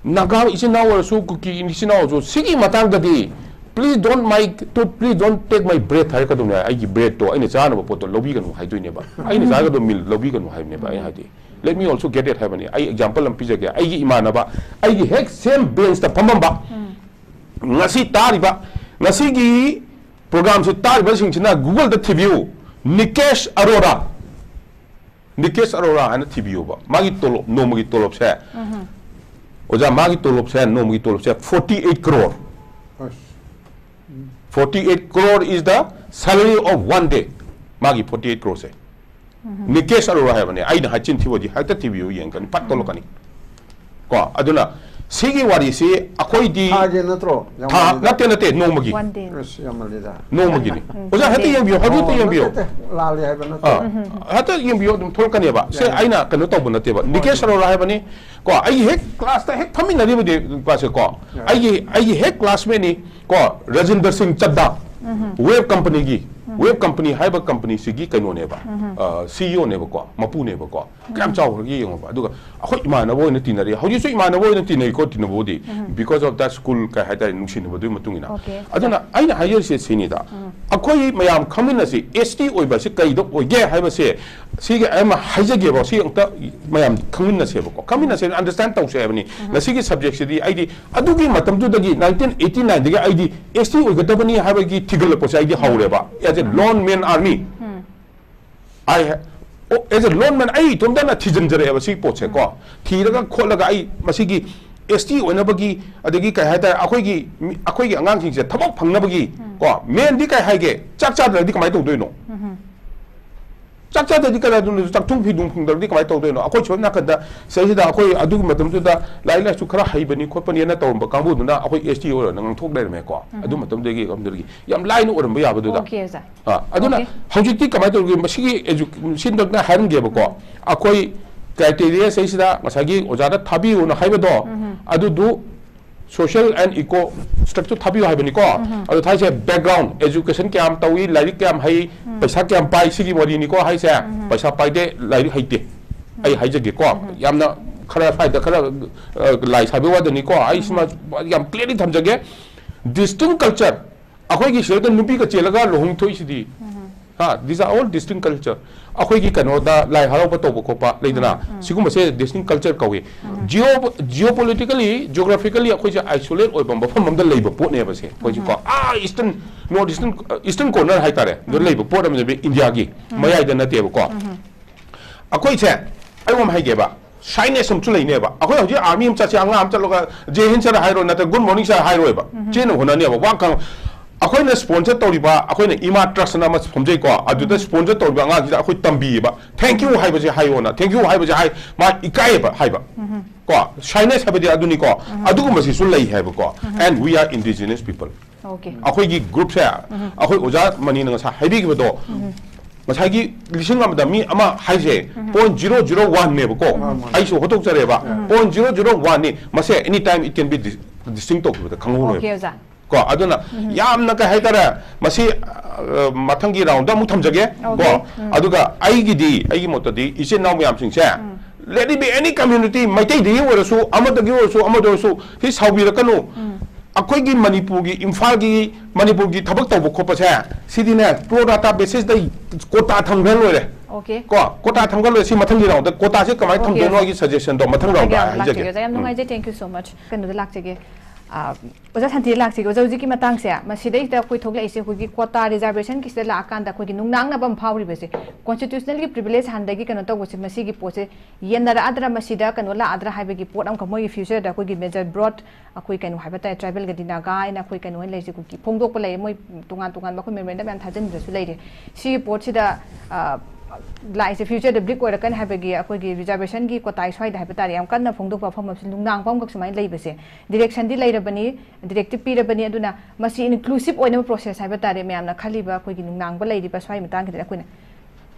ꯅꯥꯒꯥ ꯏꯆꯤꯟ ꯏꯅꯥꯎ ꯑꯣꯏꯔꯁꯨ, ꯀꯨꯀꯤ ꯏꯆꯤꯟ ꯏꯅꯥꯎ ꯑꯣꯏꯔꯁꯨ, ꯁꯤꯒꯤ ꯃꯇꯥꯡꯗꯗꯤ "Please don't my, to, please don't take my bread" ꯍꯥꯏꯔꯛꯀꯗꯧꯅꯦ꯫ ꯑꯩꯒꯤ bread ꯇꯣ, ꯑꯩꯅ ꯆꯥꯅꯕ ꯄꯣꯠꯇꯣ ꯂꯧꯕꯤꯒꯅꯨ ꯍꯥꯏꯗꯣꯏꯅꯦꯕ꯫ ꯑꯩꯅ ꯆꯥꯒꯗꯕ meal ꯂꯧꯕꯤꯒꯅꯨ ꯍꯥꯏꯕꯅꯦꯕ꯫ ꯑꯩꯅ ꯍꯥꯏꯗꯤ, "Let me also get it" ꯍꯥꯏꯕꯅꯤ꯫ ꯑꯩ example ꯑꯃ ꯄꯤꯖꯒꯦ꯫ ꯑꯩꯒꯤ ꯏꯃꯥꯟꯅꯕ, ꯑꯩꯒꯤ ꯍꯦꯛ same bench ꯇ ꯐꯝꯃꯝꯕ, ꯉꯁꯤ ꯇꯥꯔꯤꯕ, ꯉꯁꯤꯒꯤ program ꯁꯤ ꯇꯥꯔꯤꯕꯁꯤꯡꯁꯤꯅ Google ꯗ ꯊꯤꯕꯤꯌꯨ, ꯅꯤꯀꯦꯁ ꯑꯔꯣꯔꯥ꯫ ꯅꯤꯀꯦꯁ ꯑꯔꯣꯔꯥ ꯍꯥꯏꯅ ꯊꯤꯕꯤꯌꯣꯕ꯫ ꯃꯥꯒꯤ ꯇꯣꯂꯣꯞ, ꯅꯣꯡꯃꯒꯤ ꯇꯣꯂꯣꯞꯁꯦ, ꯑꯣꯖꯥ, ꯃꯥꯒꯤ ꯇꯣꯂꯣꯞꯁꯦ, ꯅꯣꯡꯃꯒꯤ ꯇꯣꯂꯣꯞꯁꯦ forty eight crore꯫ ꯑꯁ꯫ Forty eight crore is the salary of one day꯫ ꯃꯥꯒꯤ forty eight crore ꯁꯦ꯫ ꯅꯤꯀꯦꯁ ꯑꯔꯣꯔꯥ ꯍꯥꯏꯕꯅꯦ꯫ ꯑꯩꯅ ꯍꯥꯏꯆꯤꯟ ꯊꯤꯕꯗꯤ ꯍꯦꯛꯇ ꯊꯤꯕꯤꯌꯨ, ꯌꯦꯡꯉꯛꯀꯅꯤ, ꯐꯠ ꯊꯣꯛꯂꯛꯀꯅꯤ꯫ ꯀꯣ, ꯑꯗꯨꯅ ꯁꯤꯒꯤ ꯋꯥꯔꯤꯁꯤ ꯑꯩꯈꯣꯏꯗꯤ ꯊꯥꯒꯤ ꯅꯠꯇ꯭ꯔꯣ? ꯌꯥꯝ ꯊꯥ, ꯃꯥꯜꯂꯤꯗ꯫ ꯅꯠꯇꯦ, ꯅꯠꯇꯦ, ꯅꯣꯡꯃꯒꯤ꯫ One day꯫ ꯑꯁ, ꯌꯥꯝ ꯃꯥꯜꯂꯤꯗ꯫ ꯅꯣꯡꯃꯒꯤꯅꯤ꯫ ꯑꯣꯖꯥ, ꯍꯦꯛꯇ ꯌꯦꯡꯕꯤꯌꯨ, ꯍꯧꯖꯤꯛ ꯍꯦꯛꯇ ꯑꯣ, ꯌꯦꯡꯕꯤꯌꯨ꯫ ꯅꯠꯇꯦ, ꯂꯥꯜꯂꯤ ꯍꯥꯏꯕ ꯅꯠꯇꯦ꯫ ꯑꯥ, ꯍꯦꯛꯇ ꯌꯦꯡꯕꯤꯌꯨ, ꯑꯗꯨꯝ ꯊꯣꯛꯂꯛꯀꯅꯦꯕ꯫ ꯁꯦ, ꯌꯥꯏ, ꯌꯥꯏ꯫ ꯑꯩꯅ ꯀꯩꯅꯣ ꯇꯧꯕ ꯅꯠꯇꯦꯕ, ꯅꯤꯀꯦꯁ ꯑꯔꯣꯔꯥ ꯍꯥꯏꯕꯅꯤ꯫ ꯀꯣ, ꯑꯩꯒꯤ ꯍꯦꯛ class ꯇ ꯍꯦꯛ ꯐꯝꯃꯤꯟꯅꯔꯤꯕ ꯅꯨꯄꯥꯁꯦ ꯀꯣ, ꯌꯥꯏ꯫ ꯑꯩꯒꯤ, ꯑꯩꯒꯤ ꯍꯦꯛ classmate ꯅꯤ ꯀꯣ, ꯔꯥꯖꯤꯟꯗꯔ ꯁꯤꯡ ꯆꯗꯥ, ꯋꯦꯕ ꯀꯝꯄꯅꯤꯒꯤ, ꯋꯦꯕ ꯀꯝꯄꯅꯤ ꯍꯥꯏꯕ ꯀꯝꯄꯅꯤꯁꯤꯒꯤ ꯀꯩꯅꯣꯅꯦꯕ, ꯑ, CEO ꯅꯦꯕꯀꯣ, ꯃꯄꯨꯅꯦꯕꯀꯣ꯫ ꯀꯌꯥꯝ ꯆꯥꯎꯈ꯭ꯔꯒꯦ ꯌꯦꯡꯉꯣꯕ꯫ ꯑꯗꯨꯒ ꯑꯩꯈꯣꯏ ꯏꯃꯥꯟꯅꯕ ꯑꯣꯏꯅ ꯇꯤꯟꯅꯔꯤ, ꯍꯧꯖꯤꯛꯁꯨ ꯏꯃꯥꯟꯅꯕ ꯑꯣꯏꯅ ꯇꯤꯟꯅꯩꯀꯣ, ꯇꯤꯟꯅꯕꯕꯨꯗꯤ, because of that school, ꯀꯩ ꯍꯥꯏꯇꯥꯔꯦ, ꯅꯨꯡꯁꯤꯅꯕꯗꯨꯒꯤ ꯃꯇꯨꯡ ꯏꯟꯅ꯫ Okay. ꯑꯗꯨꯅ ꯑꯩꯅ ꯍꯥꯏꯖꯔꯤꯁꯦ ꯁꯤꯅꯤꯗ, ꯑꯩꯈꯣꯏ ꯃꯌꯥꯝ ꯈꯪꯃꯤꯟꯅꯁꯤ, ST ꯑꯣꯏꯕ ꯑꯁꯤ ꯀꯩꯗ ꯑꯣꯏꯒꯦ ꯍꯥꯏꯕꯁꯦ, ꯁꯤꯒꯤ ꯑꯩ ꯑꯃ ꯍꯥꯏꯖꯒꯦꯕ, ꯁꯤ ꯑꯝꯇ ꯃꯌꯥꯝ ꯈꯪꯃꯤꯟꯅꯁꯦꯕꯀꯣ, ꯈꯪꯃꯤꯟꯅꯁꯦ, understand ꯇꯧꯁꯦ ꯍꯥꯏꯕꯅꯤ꯫ ꯉꯁꯤꯒꯤ subject ꯁꯤꯗꯤ ꯑꯩꯗꯤ ꯑꯗꯨꯒꯤ ꯃꯇꯝꯗꯨꯗꯒꯤ, nineteen eighty nine ꯗꯒꯤ ꯑꯩꯗꯤ ST ꯑꯣꯏꯒꯗꯕꯅꯤ ꯍꯥꯏꯕꯒꯤ ꯊꯤꯒꯠꯂꯛꯄꯁꯦ ꯑꯩꯗꯤ ꯍꯧꯔꯦꯕ, as a lone man army꯫ ꯑꯩ ꯍꯦ-, ꯑꯣ, as a lone man, ꯑꯩ ꯏꯇꯣꯝꯇꯅ ꯊꯤꯖꯤꯟꯖꯔꯛꯑꯦꯕ ꯁꯤꯒꯤ ꯄꯣꯠꯁꯦ ꯀꯣ꯫ ꯊꯤꯔꯒ ꯈꯣꯠꯂꯒ ꯑꯩ ꯃꯁꯤꯒꯤ ST ꯑꯣꯏꯅꯕꯒꯤ, ꯑꯗꯒꯤ ꯀꯩ ꯍꯥꯏꯇꯥꯔꯦ, ꯑꯩꯈꯣꯏꯒꯤ ꯃꯤ-, ꯑꯩꯈꯣꯏꯒꯤ ꯑꯉꯥꯡꯁꯤꯡꯁꯦ ꯊꯕꯛ ꯐꯪꯅꯕꯒꯤ ꯀꯣ, main ꯗꯤ ꯀꯩ ꯍꯥꯏꯒꯦ? ꯆꯥꯛ ꯆꯥꯗ꯭ꯔꯗꯤ ꯀꯃꯥꯏꯅ ꯇꯧꯗꯣꯏꯅꯣ? ꯆꯥꯛ ꯆꯥꯗ꯭ꯔꯗꯤ ꯀꯅꯥꯗꯨꯅ ꯆꯥꯛꯊꯨꯡ ꯐꯤꯗꯨꯡ ꯐꯪꯗ꯭ꯔꯗꯤ ꯀꯃꯥꯏꯅ ꯇꯧꯗꯣꯏꯅꯣ? ꯑꯩꯈꯣꯏ ꯁꯣꯝ ꯅꯥꯀꯟꯗ ꯁꯤꯗꯩꯁꯤꯗ ꯑꯩꯈꯣꯏ ꯑꯗꯨꯒꯤ ꯃꯇꯝꯗꯨꯗ ꯂꯥꯏꯔꯤꯛ ꯂꯥꯏꯁꯨ ꯈꯔ ꯍꯩꯕꯅꯤ ꯈꯣꯠꯄꯅꯤꯅ ꯇꯧꯔꯝꯕ ꯀꯥꯡꯕꯨꯗꯨꯅ ꯑꯩꯈꯣꯏ ST ꯑꯣꯏꯔꯣꯅ ꯉꯥꯡꯊꯣꯛ ꯂꯩꯔꯝꯃꯦꯀꯣ꯫ ꯑꯗꯨ ꯃꯇꯝꯗꯨꯗꯒꯤ ꯑꯗꯨꯗꯒꯤ ꯌꯥꯝ ꯂꯥꯏꯅ ꯑꯣꯏꯔꯝꯕ ꯌꯥꯕꯗꯨꯗ꯫ Okay, ꯑꯣꯖꯥ꯫ ꯑꯥ, ꯑꯗꯨꯅ Okay. ꯍꯧꯖꯤꯛꯇꯤ ꯀꯃꯥꯏꯅ ꯇꯧꯔꯤꯒꯦ? ꯃꯁꯤꯒꯤ education ꯗ ꯍꯥꯏꯔꯝꯒꯦꯕꯀꯣ꯫ ꯑꯩꯈꯣꯏ criteria ꯁꯤꯗꯩꯁꯤꯗ ꯉꯁꯥꯏꯒꯤ ꯑꯣꯖꯥꯗ ꯊꯥꯕꯤꯌꯨꯅ ꯍꯥꯏꯕꯗꯣ, ꯑꯗꯨꯗꯨ social and eco structure ꯊꯥꯕꯤꯌꯨ ꯍꯥꯏꯕꯅꯤꯀꯣ꯫ ꯑꯗꯨ ꯊꯥꯏꯁꯦ background, education ꯀꯌꯥꯝ ꯇꯧꯏ, ꯂꯥꯏꯔꯤꯛ ꯀꯌꯥꯝ ꯍꯩ, ꯄꯩꯁꯥ ꯀꯌꯥꯝ ꯄꯥꯏ, ꯁꯤꯒꯤ ꯋꯥꯔꯤꯅꯤꯀꯣ ꯍꯥꯏꯁꯦ꯫ ꯄꯩꯁꯥ ꯄꯥꯏꯗꯦ, ꯂꯥꯏꯔꯤꯛ ꯍꯩꯇꯦ꯫ ꯑꯩ ꯍꯥꯏꯖꯒꯦꯀꯣ, ꯌꯥꯝꯅ ꯈꯔ ꯁ꯭ꯋꯥꯏꯗ ꯈꯔ, ꯑ, ꯂꯥꯏ ꯁꯥꯏꯕ ꯋꯥꯗꯅꯤꯀꯣ꯫ ꯑꯩ ꯁꯤꯃ ꯌꯥꯝ clearly ꯊꯝꯖꯒꯦ꯫ Distinct culture, ꯑꯩꯈꯣꯏꯒꯤ ꯁꯤꯗ ꯅꯨꯄꯤꯒ ꯆꯦꯜꯂꯒ ꯂꯨꯍꯣꯡ ꯊꯣꯛꯏꯁꯤꯗꯤ, ꯍꯥ, these are all distinct culture. ꯑꯩꯈꯣꯏꯒꯤ ꯀꯩꯅꯣꯗ ꯂꯥꯏ ꯍꯔꯥꯎꯕ ꯇꯧꯕ ꯈꯣꯠꯄ ꯂꯩꯗꯅ, ꯎꯝ, ꯎꯝ꯫ ꯁꯤꯒꯨꯝꯕꯁꯦ distinct culture ꯀꯧꯏ꯫ ꯎꯝ꯫ Geo geopolitically, geographically ꯑꯩꯈꯣꯏꯁꯦ isolate ꯑꯣꯏꯕ ꯃꯐꯝ ꯑꯃꯗ ꯂꯩꯕ ꯄꯣꯠꯅꯦꯕ ꯁꯦ꯫ ꯑꯩꯈꯣꯏꯁꯦ ꯀꯣ, ꯎꯝ꯫ ꯑꯥ, eastern, north eastern, eastern corner ꯍꯥꯏꯇꯥꯔꯦ, ꯑꯗꯨ ꯎꯝ꯫ ꯂꯩꯕ ꯄꯣꯠ ꯑꯃꯅꯦꯕ, ꯏꯟꯗꯤꯌꯥꯒꯤ ꯎꯝ꯫ ꯃꯌꯥꯏꯗ ꯅꯠꯇꯦꯕꯀꯣ꯫ ꯎꯝ꯫ ꯑꯩꯈꯣꯏꯁꯦ, ꯑꯩ ꯋꯥ ꯑꯃ ꯍꯥꯏꯒꯦꯕ, shyness ꯑꯃꯁꯨ ꯂꯩꯅꯦꯕ꯫ ꯑꯩꯈꯣꯏ ꯍꯧꯖꯤꯛ army ꯑꯃ ꯆꯠꯁꯦ, ꯑꯉꯥꯡ ꯑꯃ ꯆꯠꯂꯒ "Jai Hind sir" ꯍꯥꯏꯔꯣ, ꯅꯠꯇ꯭ꯔꯒ "Good morning sir" ꯍꯥꯏꯔꯣꯏꯕ꯫ ꯎꯝ꯫ ꯆꯦꯟꯅ ꯍꯣꯠꯅꯅꯦꯕ꯫ ꯋꯥ ꯈꯪ-, ꯑꯩꯈꯣꯏꯅ sponsor ꯇꯧꯔꯤꯕ, ꯑꯩꯈꯣꯏꯅ ꯏꯃꯥ Trust ꯑꯅ ꯑꯃ ꯐꯝꯖꯩꯀꯣ, ꯑꯗꯨꯗ ꯎꯝ꯫ Sponsor ꯇꯧꯔꯤꯕ ꯑꯉꯥꯡꯁꯤꯗ ꯑꯩꯈꯣꯏ ꯇꯝꯕꯤꯌꯦꯕ꯫ "Thank you ꯍꯥꯏꯕꯁꯦ ꯍꯥꯏꯌꯣꯅ, thank you ꯍꯥꯏꯕꯁꯦ ꯍꯥꯏ", ꯃꯥ ꯏꯀꯥꯏꯌꯦꯕ ꯍꯥꯏꯕ꯫ ꯎꯝ꯫ ꯀꯣ, shyness ꯍꯥꯏꯕꯗꯤ ꯑꯗꯨꯅꯤꯀꯣ꯫ ꯎꯝ꯫ ꯑꯗꯨꯒꯨꯝꯕꯁꯤꯁꯨ ꯂꯩ ꯍꯥꯏꯕꯀꯣ꯫ ꯎꯝ꯫ And we are indigenous people. Okay. ꯑꯩꯈꯣꯏꯒꯤ group ꯁꯦ, ꯎꯝ꯫ ꯑꯩꯈꯣꯏ ꯑꯣꯖꯥ ꯃꯅꯤꯅ ꯉꯁꯥꯏ ꯍꯥꯏꯕꯤꯈꯤꯕꯗꯣ, ꯎꯝ꯫ ꯉꯁꯥꯏꯒꯤ ꯂꯤꯁꯤꯡ ꯑꯃꯗ ꯃꯤ ꯑꯃ ꯍꯥꯏꯁꯦ, ꯎꯝ꯫ Point zero zero one ꯅꯦꯕꯀꯣ꯫ ꯎꯝ꯫ ꯑꯩꯁꯨ ꯍꯣꯠꯇꯣꯛꯆꯔꯦꯕ꯫ ꯎꯝ꯫ Point zero zero one ꯅꯤ꯫ ꯃꯁꯦ any time it can be dis-, distinct ꯇꯧꯈꯤꯕꯗ ꯈꯪꯍꯧꯔꯣꯏꯕ꯫ Okay, ꯑꯣꯖꯥ꯫ ꯀꯣ, ꯑꯗꯨꯅ ꯎꯝ꯫ ꯌꯥꯝꯅ ꯀꯩ ꯍꯥꯏꯇꯥꯔꯦ, ꯃꯁꯤ, ꯑ, ꯃꯊꯪꯒꯤ round ꯗ ꯑꯃꯨꯛ ꯊꯝꯖꯒꯦ꯫ Okay. ꯀꯣ, ꯎꯝ꯫ ꯑꯗꯨꯒ ꯑꯩꯒꯤꯗꯤ, ꯑꯩꯒꯤ ꯃꯣꯠꯇꯗꯤ ꯏꯆꯤꯟ ꯏꯅꯥꯎ ꯃꯌꯥꯝꯁꯤꯡꯁꯦ, ꯎꯝ꯫ Let it be any community, ꯃꯩꯇꯩꯗꯒꯤ ꯑꯣꯏꯔꯁꯨ, ꯑꯃꯗꯒꯤ ꯑꯣꯏꯔꯁꯨ, ꯑꯃꯗ ꯑꯣꯏꯔꯁꯨ, ꯁꯤ ꯁꯥꯎꯕꯤꯔꯛꯀꯅꯨ꯫ ꯎꯝ꯫ ꯑꯩꯈꯣꯏꯒꯤ ꯃꯅꯤꯄꯨꯔꯒꯤ, ꯏꯝꯐꯥꯜꯒꯤ, ꯃꯅꯤꯄꯨꯔꯒꯤ ꯊꯕꯛ ꯇꯧꯕ ꯈꯣꯠꯄꯁꯦ, ꯁꯤꯗꯤꯅꯦ, pro rata basis ꯗ quota ꯊꯝꯈ꯭ꯔ ꯂꯣꯏꯔꯦ꯫ Okay. ꯀꯣ, quota ꯊꯝꯈ꯭ꯔ ꯂꯣꯏꯔꯦ꯫ ꯁꯤ ꯃꯊꯪꯒꯤ round ꯗ quota ꯁꯦ ꯀꯃꯥꯏꯅ Okay, ꯊꯝꯗꯣꯏꯅꯣ okay. ꯍꯥꯏꯒꯤ suggestion ꯗꯣ ꯃꯊꯪ round ꯗ ꯌꯥꯝ ꯍꯥꯏꯖꯒꯦ꯫ ꯂꯥꯛꯆꯒꯦ, ꯑꯣꯖꯥ, ꯌꯥꯝ ꯎꯝ꯫ ꯅꯨꯡꯉꯥꯏꯖꯩ, thank you so much꯫ ꯀꯩꯅꯣꯗ ꯂꯥꯛꯆꯒꯦ, ꯑ, ꯑꯣꯖꯥ ꯁꯥꯟꯇꯤꯗ ꯂꯥꯛꯆꯒꯦ꯫ ꯑꯣꯖꯥ, ꯍꯧꯖꯤꯛꯀꯤ ꯃꯇꯥꯡꯁꯦ, ꯃꯁꯤꯗꯩꯁꯤꯗ ꯑꯩꯈꯣꯏ ꯊꯣꯛꯂꯛꯏꯁꯦ, ꯑꯩꯈꯣꯏꯒꯤ quota reservation ꯒꯤꯁꯤꯗ ꯂꯥꯛꯑꯀꯥꯟꯗ ꯑꯩꯈꯣꯏꯒꯤ ꯅꯨꯡꯅꯥꯡꯅꯕ ꯑꯃ ꯐꯥꯎꯔꯤꯕꯁꯦ, constitutional ꯒꯤ privilege ꯍꯥꯟꯅꯗꯒꯤ ꯀꯩꯅꯣ ꯇꯧꯕꯁꯦ, ꯃꯁꯤꯒꯤ ꯄꯣꯠꯁꯦ ꯌꯦꯟꯅꯔꯛꯑꯗ꯭ꯔꯥ, ꯃꯁꯤꯗ ꯀꯩꯅꯣ ꯂꯥꯛꯑꯗ꯭ꯔꯥ ꯍꯥꯏꯕꯒꯤ ꯄꯣꯠ ꯑꯃꯈꯛ ꯃꯣꯏꯒꯤ future ꯗ ꯑꯩꯈꯣꯏꯒꯤ major broad ꯑꯩꯈꯣꯏ ꯀꯩꯅꯣ ꯍꯥꯏꯕ ꯇꯥꯔꯦ, tribal ꯒꯗꯤ ꯅꯥꯒꯥ ꯍꯥꯏꯅ ꯑꯩꯈꯣꯏ ꯀꯩꯅꯣ ꯑꯣꯏꯅ ꯂꯩꯔꯤꯁꯦ, ꯀꯨꯀꯤ ꯐꯣꯡꯗꯣꯛꯄ ꯂꯩꯔꯦ, ꯃꯣꯏ ꯇꯣꯉꯥꯟ ꯇꯣꯉꯥꯟꯕ ꯑꯩꯈꯣꯏ memorandum ꯌꯥꯝ ꯊꯥꯖꯤꯟꯕꯗꯁꯨ ꯂꯩꯔꯦ꯫ ꯁꯤꯒꯤ ꯄꯣꯠꯁꯤꯗ, ꯑ, ꯂꯥꯛꯏꯁꯦ future ꯗ bleak ꯑꯣꯏꯔꯛꯀꯅꯤ ꯍꯥꯏꯕꯒꯤ ꯑꯩꯈꯣꯏꯒꯤ reservation ꯒꯤ quota ꯁ꯭ꯋꯥꯏꯗ ꯍꯥꯏꯕ ꯇꯥꯔꯦ, ꯌꯥꯝ ꯀꯟꯅ ꯐꯣꯡꯗꯣꯛꯄ ꯃꯐꯝ ꯑꯃꯁꯨ ꯅꯨꯡꯅꯥꯡꯕ ꯑꯃꯈꯛ ꯁꯨꯃꯥꯏꯅ ꯂꯩꯕꯁꯦ, direction ꯗꯤ ꯂꯩꯔꯕꯅꯤ, directive ꯄꯤꯔꯕꯅꯤ, ꯑꯗꯨꯅ ꯃꯁꯤ inclusive ꯑꯣꯏꯅꯕ process ꯍꯥꯏꯕ ꯇꯥꯔꯦ, ꯃꯌꯥꯝꯅ ꯈꯜꯂꯤꯕ ꯑꯩꯈꯣꯏꯒꯤ ꯅꯨꯡꯅꯥꯡꯕ ꯂꯩꯔꯤꯕ ꯁ꯭ꯋꯥꯏ ꯃꯇꯥꯡꯁꯤꯗ ꯑꯩꯈꯣꯏꯅ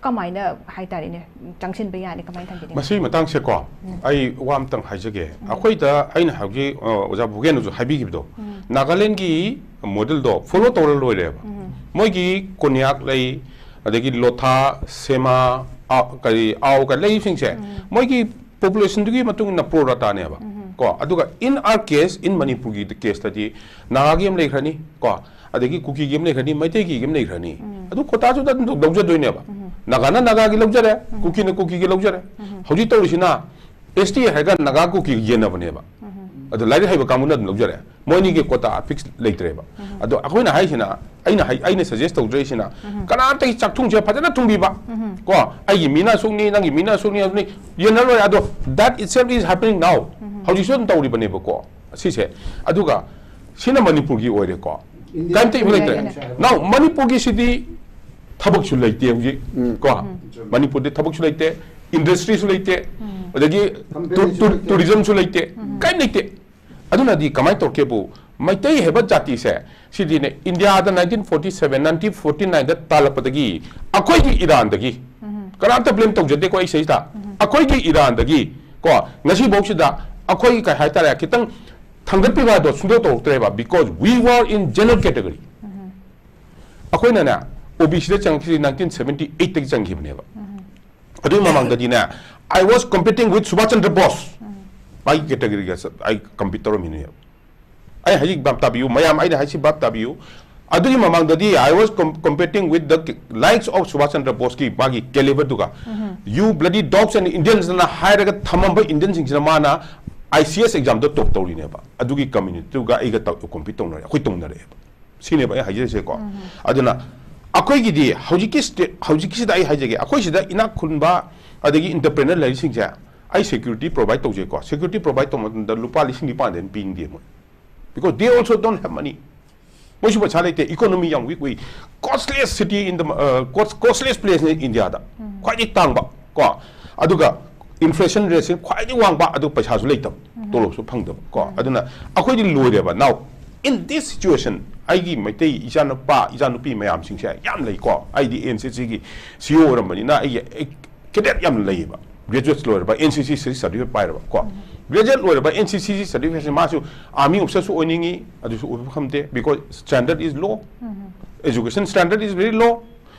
ꯀꯃꯥꯏꯅ ꯍꯥꯏꯇꯥꯔꯦꯅꯦ, ꯆꯪꯁꯤꯟꯕ ꯌꯥꯅꯤ, ꯀꯃꯥꯏꯅ ꯊꯝꯕꯤꯅꯤ? ꯃꯁꯤꯒꯤ ꯃꯇꯥꯡꯁꯦꯀꯣ, ꯎꯝ꯫ ꯑꯩ ꯋꯥ ꯑꯝꯇꯪ ꯍꯥꯏꯖꯒꯦ꯫ ꯎꯝ꯫ ꯑꯩꯈꯣꯏꯗ ꯑꯩꯅ ꯍꯧꯖꯤꯛ, ꯑ, ꯑꯣꯖꯥ ꯚꯨꯒꯦꯟꯅꯁꯨ ꯍꯥꯏꯕꯤꯈꯤꯕꯗꯣ, ꯎꯝ꯫ ꯅꯥꯒꯥꯂꯦꯟꯒꯤ model ꯗꯣ follow ꯇꯧꯔ ꯂꯣꯏꯔꯦꯕ꯫ ꯎꯝ꯫ ꯃꯣꯏꯒꯤ ꯀꯣꯟꯌꯥꯛ ꯂꯩ, ꯑꯗꯒꯤ ꯂꯣꯊꯥ, ꯁꯦꯃꯥ, ꯑ, ꯀꯔꯤ, ꯑꯥꯎ ꯀ ꯂꯩꯁꯤꯡꯁꯦ, ꯎꯝ꯫ ꯃꯣꯏꯒꯤ population ꯗꯨꯒꯤ ꯃꯇꯨꯡ ꯏꯟꯅ pro rata ꯅꯦꯕ꯫ ꯎꯝ꯫ ꯀꯣ, ꯑꯗꯨꯒ in our case, in ꯃꯅꯤꯄꯨꯔꯒꯤ ꯀꯦꯁꯇꯗꯤ ꯅꯥꯒꯥꯒꯤ ꯑꯃ ꯂꯩꯈ꯭ꯔꯅꯤ, ꯀꯣ, ꯑꯗꯒꯤ ꯀꯨꯀꯤꯒꯤ ꯑꯃ ꯂꯩꯈ꯭ꯔꯅꯤ, ꯃꯩꯇꯩꯒꯤ ꯑꯃ ꯂꯩꯈ꯭ꯔꯅꯤ, ꯑꯗꯨ ꯀꯣꯇꯥꯁꯨꯗ ꯑꯗꯨꯝ ꯂꯧꯖꯗꯣꯏꯅꯦꯕ꯫ ꯅꯥꯒꯥꯅ ꯅꯥꯒꯥꯒꯤ ꯂꯧꯖꯔꯦ, ꯀꯨꯀꯤꯅ ꯀꯨꯀꯤꯒꯤ ꯂꯧꯖꯔꯦ꯫ ꯍꯧꯖꯤꯛ ꯇꯧꯔꯤꯁꯤꯅ ꯑꯦꯁ ꯇꯤ ꯍꯥꯏꯔꯒ ꯅꯥꯒꯥ ꯀꯨꯀꯤꯒꯤ ꯌꯦꯟꯅꯕꯅꯦꯕ꯫ ꯑꯗꯣ ꯂꯥꯏꯔꯤꯛ ꯍꯩꯕ ꯀꯥꯡꯕꯨꯅ ꯑꯗꯨꯝ ꯂꯧꯖꯔꯦ꯫ ꯃꯣꯏꯅꯤꯒꯤ ꯀꯣꯇꯥ ꯐꯤꯛꯁ ꯂꯩꯇ꯭ꯔꯦꯕ꯫ ꯑꯗꯣ ꯑꯩꯈꯣꯏꯅ ꯍꯥꯏꯁꯤꯅ, ꯑꯩꯅ ꯍꯥꯏ, ꯑꯩꯅ ꯁꯖꯦꯁ ꯇꯧꯖꯔꯤꯁꯤꯅ, ꯀꯅꯥꯝꯇꯒꯤ ꯆꯥꯛꯊꯨꯡꯁꯦ ꯐꯖꯅ ꯊꯨꯡꯕꯤꯕ꯫ ꯀꯣ, ꯑꯩꯒꯤ ꯃꯤꯅ ꯑꯁꯨꯛꯅꯤ, ꯅꯪꯒꯤ ꯃꯤꯅ ꯑꯁꯨꯛꯅꯤ, ꯑꯁꯨꯛꯅꯤ, ꯌꯦꯟꯅꯔꯣꯏ꯫ ꯑꯗꯣ that itself is happening now. ꯍꯧꯖꯤꯛꯁꯨ ꯑꯗꯨꯝ ꯇꯧꯔꯤꯕꯅꯦꯕꯀꯣ ꯁꯤꯁꯦ꯫ ꯑꯗꯨꯒ ꯁꯤꯅ ꯃꯅꯤꯄꯨꯔꯒꯤ ꯑꯣꯏꯔꯦꯀꯣ꯫ ꯀꯔꯤꯝꯇ ꯏꯍꯨ ꯂꯩꯇ꯭ꯔꯦ꯫ Now, ꯃꯅꯤꯄꯨꯔꯒꯤꯁꯤꯗꯤ ꯊꯕꯛꯁꯨ ꯂꯩꯇꯦ ꯍꯧꯖꯤꯛ꯫ ꯀꯣ, ꯃꯅꯤꯄꯨꯔꯗꯤ ꯊꯕꯛꯁꯨ ꯂꯩꯇꯦ, ꯏꯟꯗꯁꯇ꯭ꯔꯤꯁꯨ ꯂꯩꯇꯦ, ꯑꯗꯒꯤ ꯇꯨ-, ꯇꯨ-, ꯇꯨꯔꯤꯖꯝꯁꯨ ꯂꯩꯇꯦ, ꯀꯔꯤꯝ ꯂꯩꯇꯦ꯫ ꯑꯗꯨꯅꯗꯤ ꯀꯃꯥꯏꯅ ꯇꯧꯔꯛꯀꯦꯕꯨ, ꯃꯩꯇꯩ ꯍꯥꯏꯕ ꯖꯥꯇꯤꯁꯦ, ꯁꯤꯗꯤꯅꯦ, ꯏꯟꯗꯤꯌꯥꯗ nineteen forty seven, nineteen forty nine ꯗ ꯇꯥꯜꯂꯛꯄꯗꯒꯤ, ꯑꯩꯈꯣꯏꯒꯤ ꯏꯔꯥꯟꯗꯒꯤ, ꯀꯅꯥꯝꯇ ꯕ꯭ꯂꯦꯝ ꯇꯧꯖꯗꯦꯀꯣ ꯑꯩ ꯁꯤꯗꯩꯁꯤꯗ, ꯑꯩꯈꯣꯏꯒꯤ ꯏꯔꯥꯟꯗꯒꯤ, ꯀꯣ, ꯉꯁꯤꯐꯥꯎꯁꯤꯗ ꯑꯩꯈꯣꯏꯒꯤ ꯀꯩ ꯍꯥꯏꯇꯥꯔꯦ, ꯈꯤꯇꯪ ꯊꯥꯡꯒꯠꯄꯤꯕ ꯍꯥꯏꯗꯣ ꯁꯨꯡꯇꯧ ꯇꯧꯔꯛꯇ꯭ꯔꯦꯕ, because we were in general category. ꯑꯩꯈꯣꯏꯅꯅꯦ, ꯑꯣ ꯕꯤ ꯁꯤꯗ ꯆꯪꯉꯛꯈꯤꯁꯦ nineteen seventy eight ꯇꯒꯤ ꯆꯪꯈꯤꯕꯅꯦꯕ꯫ ꯑꯗꯨꯒꯤ ꯃꯃꯥꯡꯗꯗꯤꯅꯦ, I was competing with Subhash Chandra Bose. ꯃꯥꯒꯤ ꯀꯦꯇꯒꯔꯤꯒ ꯑꯩ ꯀꯝꯄꯤꯠ ꯇꯧꯔꯝꯃꯤꯅꯦꯕ꯫ ꯑꯩ ꯍꯧꯖꯤꯛ ꯚꯥꯞ ꯇꯥꯕꯤꯌꯨ, ꯃꯌꯥꯝ, ꯑꯩꯅ ꯍꯥꯏꯁꯤ ꯚꯥꯞ ꯇꯥꯕꯤꯌꯨ꯫ ꯑꯗꯨꯒꯤ ꯃꯃꯥꯡꯗꯗꯤ I was com-, competing with the likes of Subhash Chandra Boseꯀꯤ ꯃꯥꯒꯤ ꯀꯦꯂꯤꯕꯔꯗꯨꯒ, "You bloody dogs and Indians" ꯅ ꯍꯥꯏꯔꯒ ꯊꯝꯃꯝꯕ ꯏꯟꯗꯤꯌꯟꯁꯤꯡꯁꯤꯅ ꯃꯥꯅ ꯑꯥꯏ ꯁꯤ ꯑꯦꯁ ꯑꯦꯛꯖꯥꯝꯗ ꯇꯣꯞ ꯇꯧꯔꯤꯅꯦꯕ꯫ ꯑꯗꯨꯒꯤ ꯀꯝꯃ꯭ꯌꯨꯅꯤꯇꯤꯗꯨꯒ ꯑꯩꯒ ꯇꯧ-, ꯀꯝꯄꯤꯠ ꯇꯧꯅꯔꯦ, ꯑꯩꯈꯣꯏ ꯇꯧꯅꯔꯛꯑꯦꯕ꯫ ꯁꯤꯅꯦꯕ ꯑꯩ ꯍꯥꯏꯖꯔꯤꯁꯦꯀꯣ꯫ ꯑꯗꯨꯅ ꯑꯩꯈꯣꯏꯒꯤꯗꯤ ꯍꯧꯖꯤꯛꯀꯤ ꯁ꯭ꯇꯦꯠ, ꯍꯧꯖꯤꯛꯀꯤꯁꯤꯗ ꯑꯩ ꯍꯥꯏꯖꯒꯦ, ꯑꯩꯈꯣꯏ ꯁꯤꯗ ꯏꯅꯥꯛ ꯈꯨꯟꯕ ꯑꯗꯒꯤ ꯏꯟꯇꯔꯄ꯭ꯔꯦꯅꯔ ꯂꯩꯔꯤꯁꯤꯡꯁꯦ ꯑꯩ ꯁꯦꯀ꯭ꯌꯨꯔꯤꯇꯤ ꯄ꯭ꯔꯣꯚꯥꯏꯗ ꯇꯧꯖꯩꯀꯣ꯫ ꯁꯦꯀ꯭ꯌꯨꯔꯤꯇꯤ ꯄ꯭ꯔꯣꯚꯥꯏꯗ ꯇꯧꯕ ꯃꯇꯝꯗ ꯂꯨꯄꯥ ꯂꯤꯁꯤꯡ ꯅꯤꯄꯥꯟꯗꯩ ꯍꯦꯟꯅ ꯄꯤꯅꯤꯡꯗꯦ ꯃꯣꯏ, because they also don't have money. ꯃꯣꯏꯁꯨ ꯄꯩꯁꯥ ꯂꯩꯇꯦ, ꯏꯀꯣꯅꯣꯃꯤ ꯌꯥꯝ ꯋꯤꯛ ꯑꯣꯏ꯫ Costless city in the, uh, cost-, costless place ꯅꯤ ꯏꯟꯗꯤꯌꯥꯗ꯫ ꯈ꯭ꯋꯥꯏꯗꯒꯤ ꯇꯥꯡꯕ ꯀꯣ, ꯑꯗꯨꯒ ꯏꯟꯐ꯭ꯂꯦꯁꯟ ꯔꯦꯠꯁꯦ ꯈ꯭ꯋꯥꯏꯗꯒꯤ ꯋꯥꯡꯕ, ꯑꯗꯨꯒ ꯄꯩꯁꯥꯁꯨ ꯂꯩꯇꯕ, ꯇꯣꯂꯣꯞꯁꯨ ꯐꯪꯗꯕ ꯀꯣ꯫ ꯑꯗꯨꯅ ꯑꯩꯈꯣꯏꯗꯤ ꯂꯣꯏꯔꯦꯕ꯫ Now, in this situation, ꯑꯩꯒꯤ ꯃꯩꯇꯩ ꯏꯆꯥꯅꯨꯄꯥ ꯏꯆꯥꯅꯨꯄꯤ ꯃꯌꯥꯝꯁꯤꯡꯁꯦ ꯌꯥꯝ ꯂꯩꯀꯣ꯫ ꯑꯩꯗꯤ ꯑꯦꯟ ꯁꯤ ꯁꯤꯒꯤ ꯁꯤ ꯏ ꯑꯣ ꯑꯣꯏꯔꯝꯕꯅꯤꯅ ꯑꯩꯒꯤ, ꯑꯩ ꯀꯦꯗꯦꯠ ꯌꯥꯝ ꯂꯩꯌꯦꯕ꯫ ꯒ꯭ꯔꯦꯖꯨꯑꯦꯠ ꯂꯣꯏꯔꯕ, ꯑꯦꯟ ꯁꯤ ꯁꯤ ꯁꯔꯇꯤꯐꯤꯀꯦꯠ ꯄꯥꯏꯔꯕ ꯀꯣ꯫ ꯒ꯭ꯔꯦꯖꯨꯑꯦꯠ ꯂꯣꯏꯔꯕ ꯑꯦꯟ ꯁꯤ ꯁꯤ ꯁꯔꯇꯤꯐꯤꯀꯦꯠꯁꯦ ꯃꯥꯁꯨ ꯑꯥꯔꯃꯤ ꯑꯣꯐꯤꯁꯔꯁꯨ ꯑꯣꯏꯅꯤꯡꯉꯤ, ꯑꯗꯨꯁꯨ ꯑꯣꯏꯕ ꯐꯪꯗꯦ, because standard is low, education standard is very low,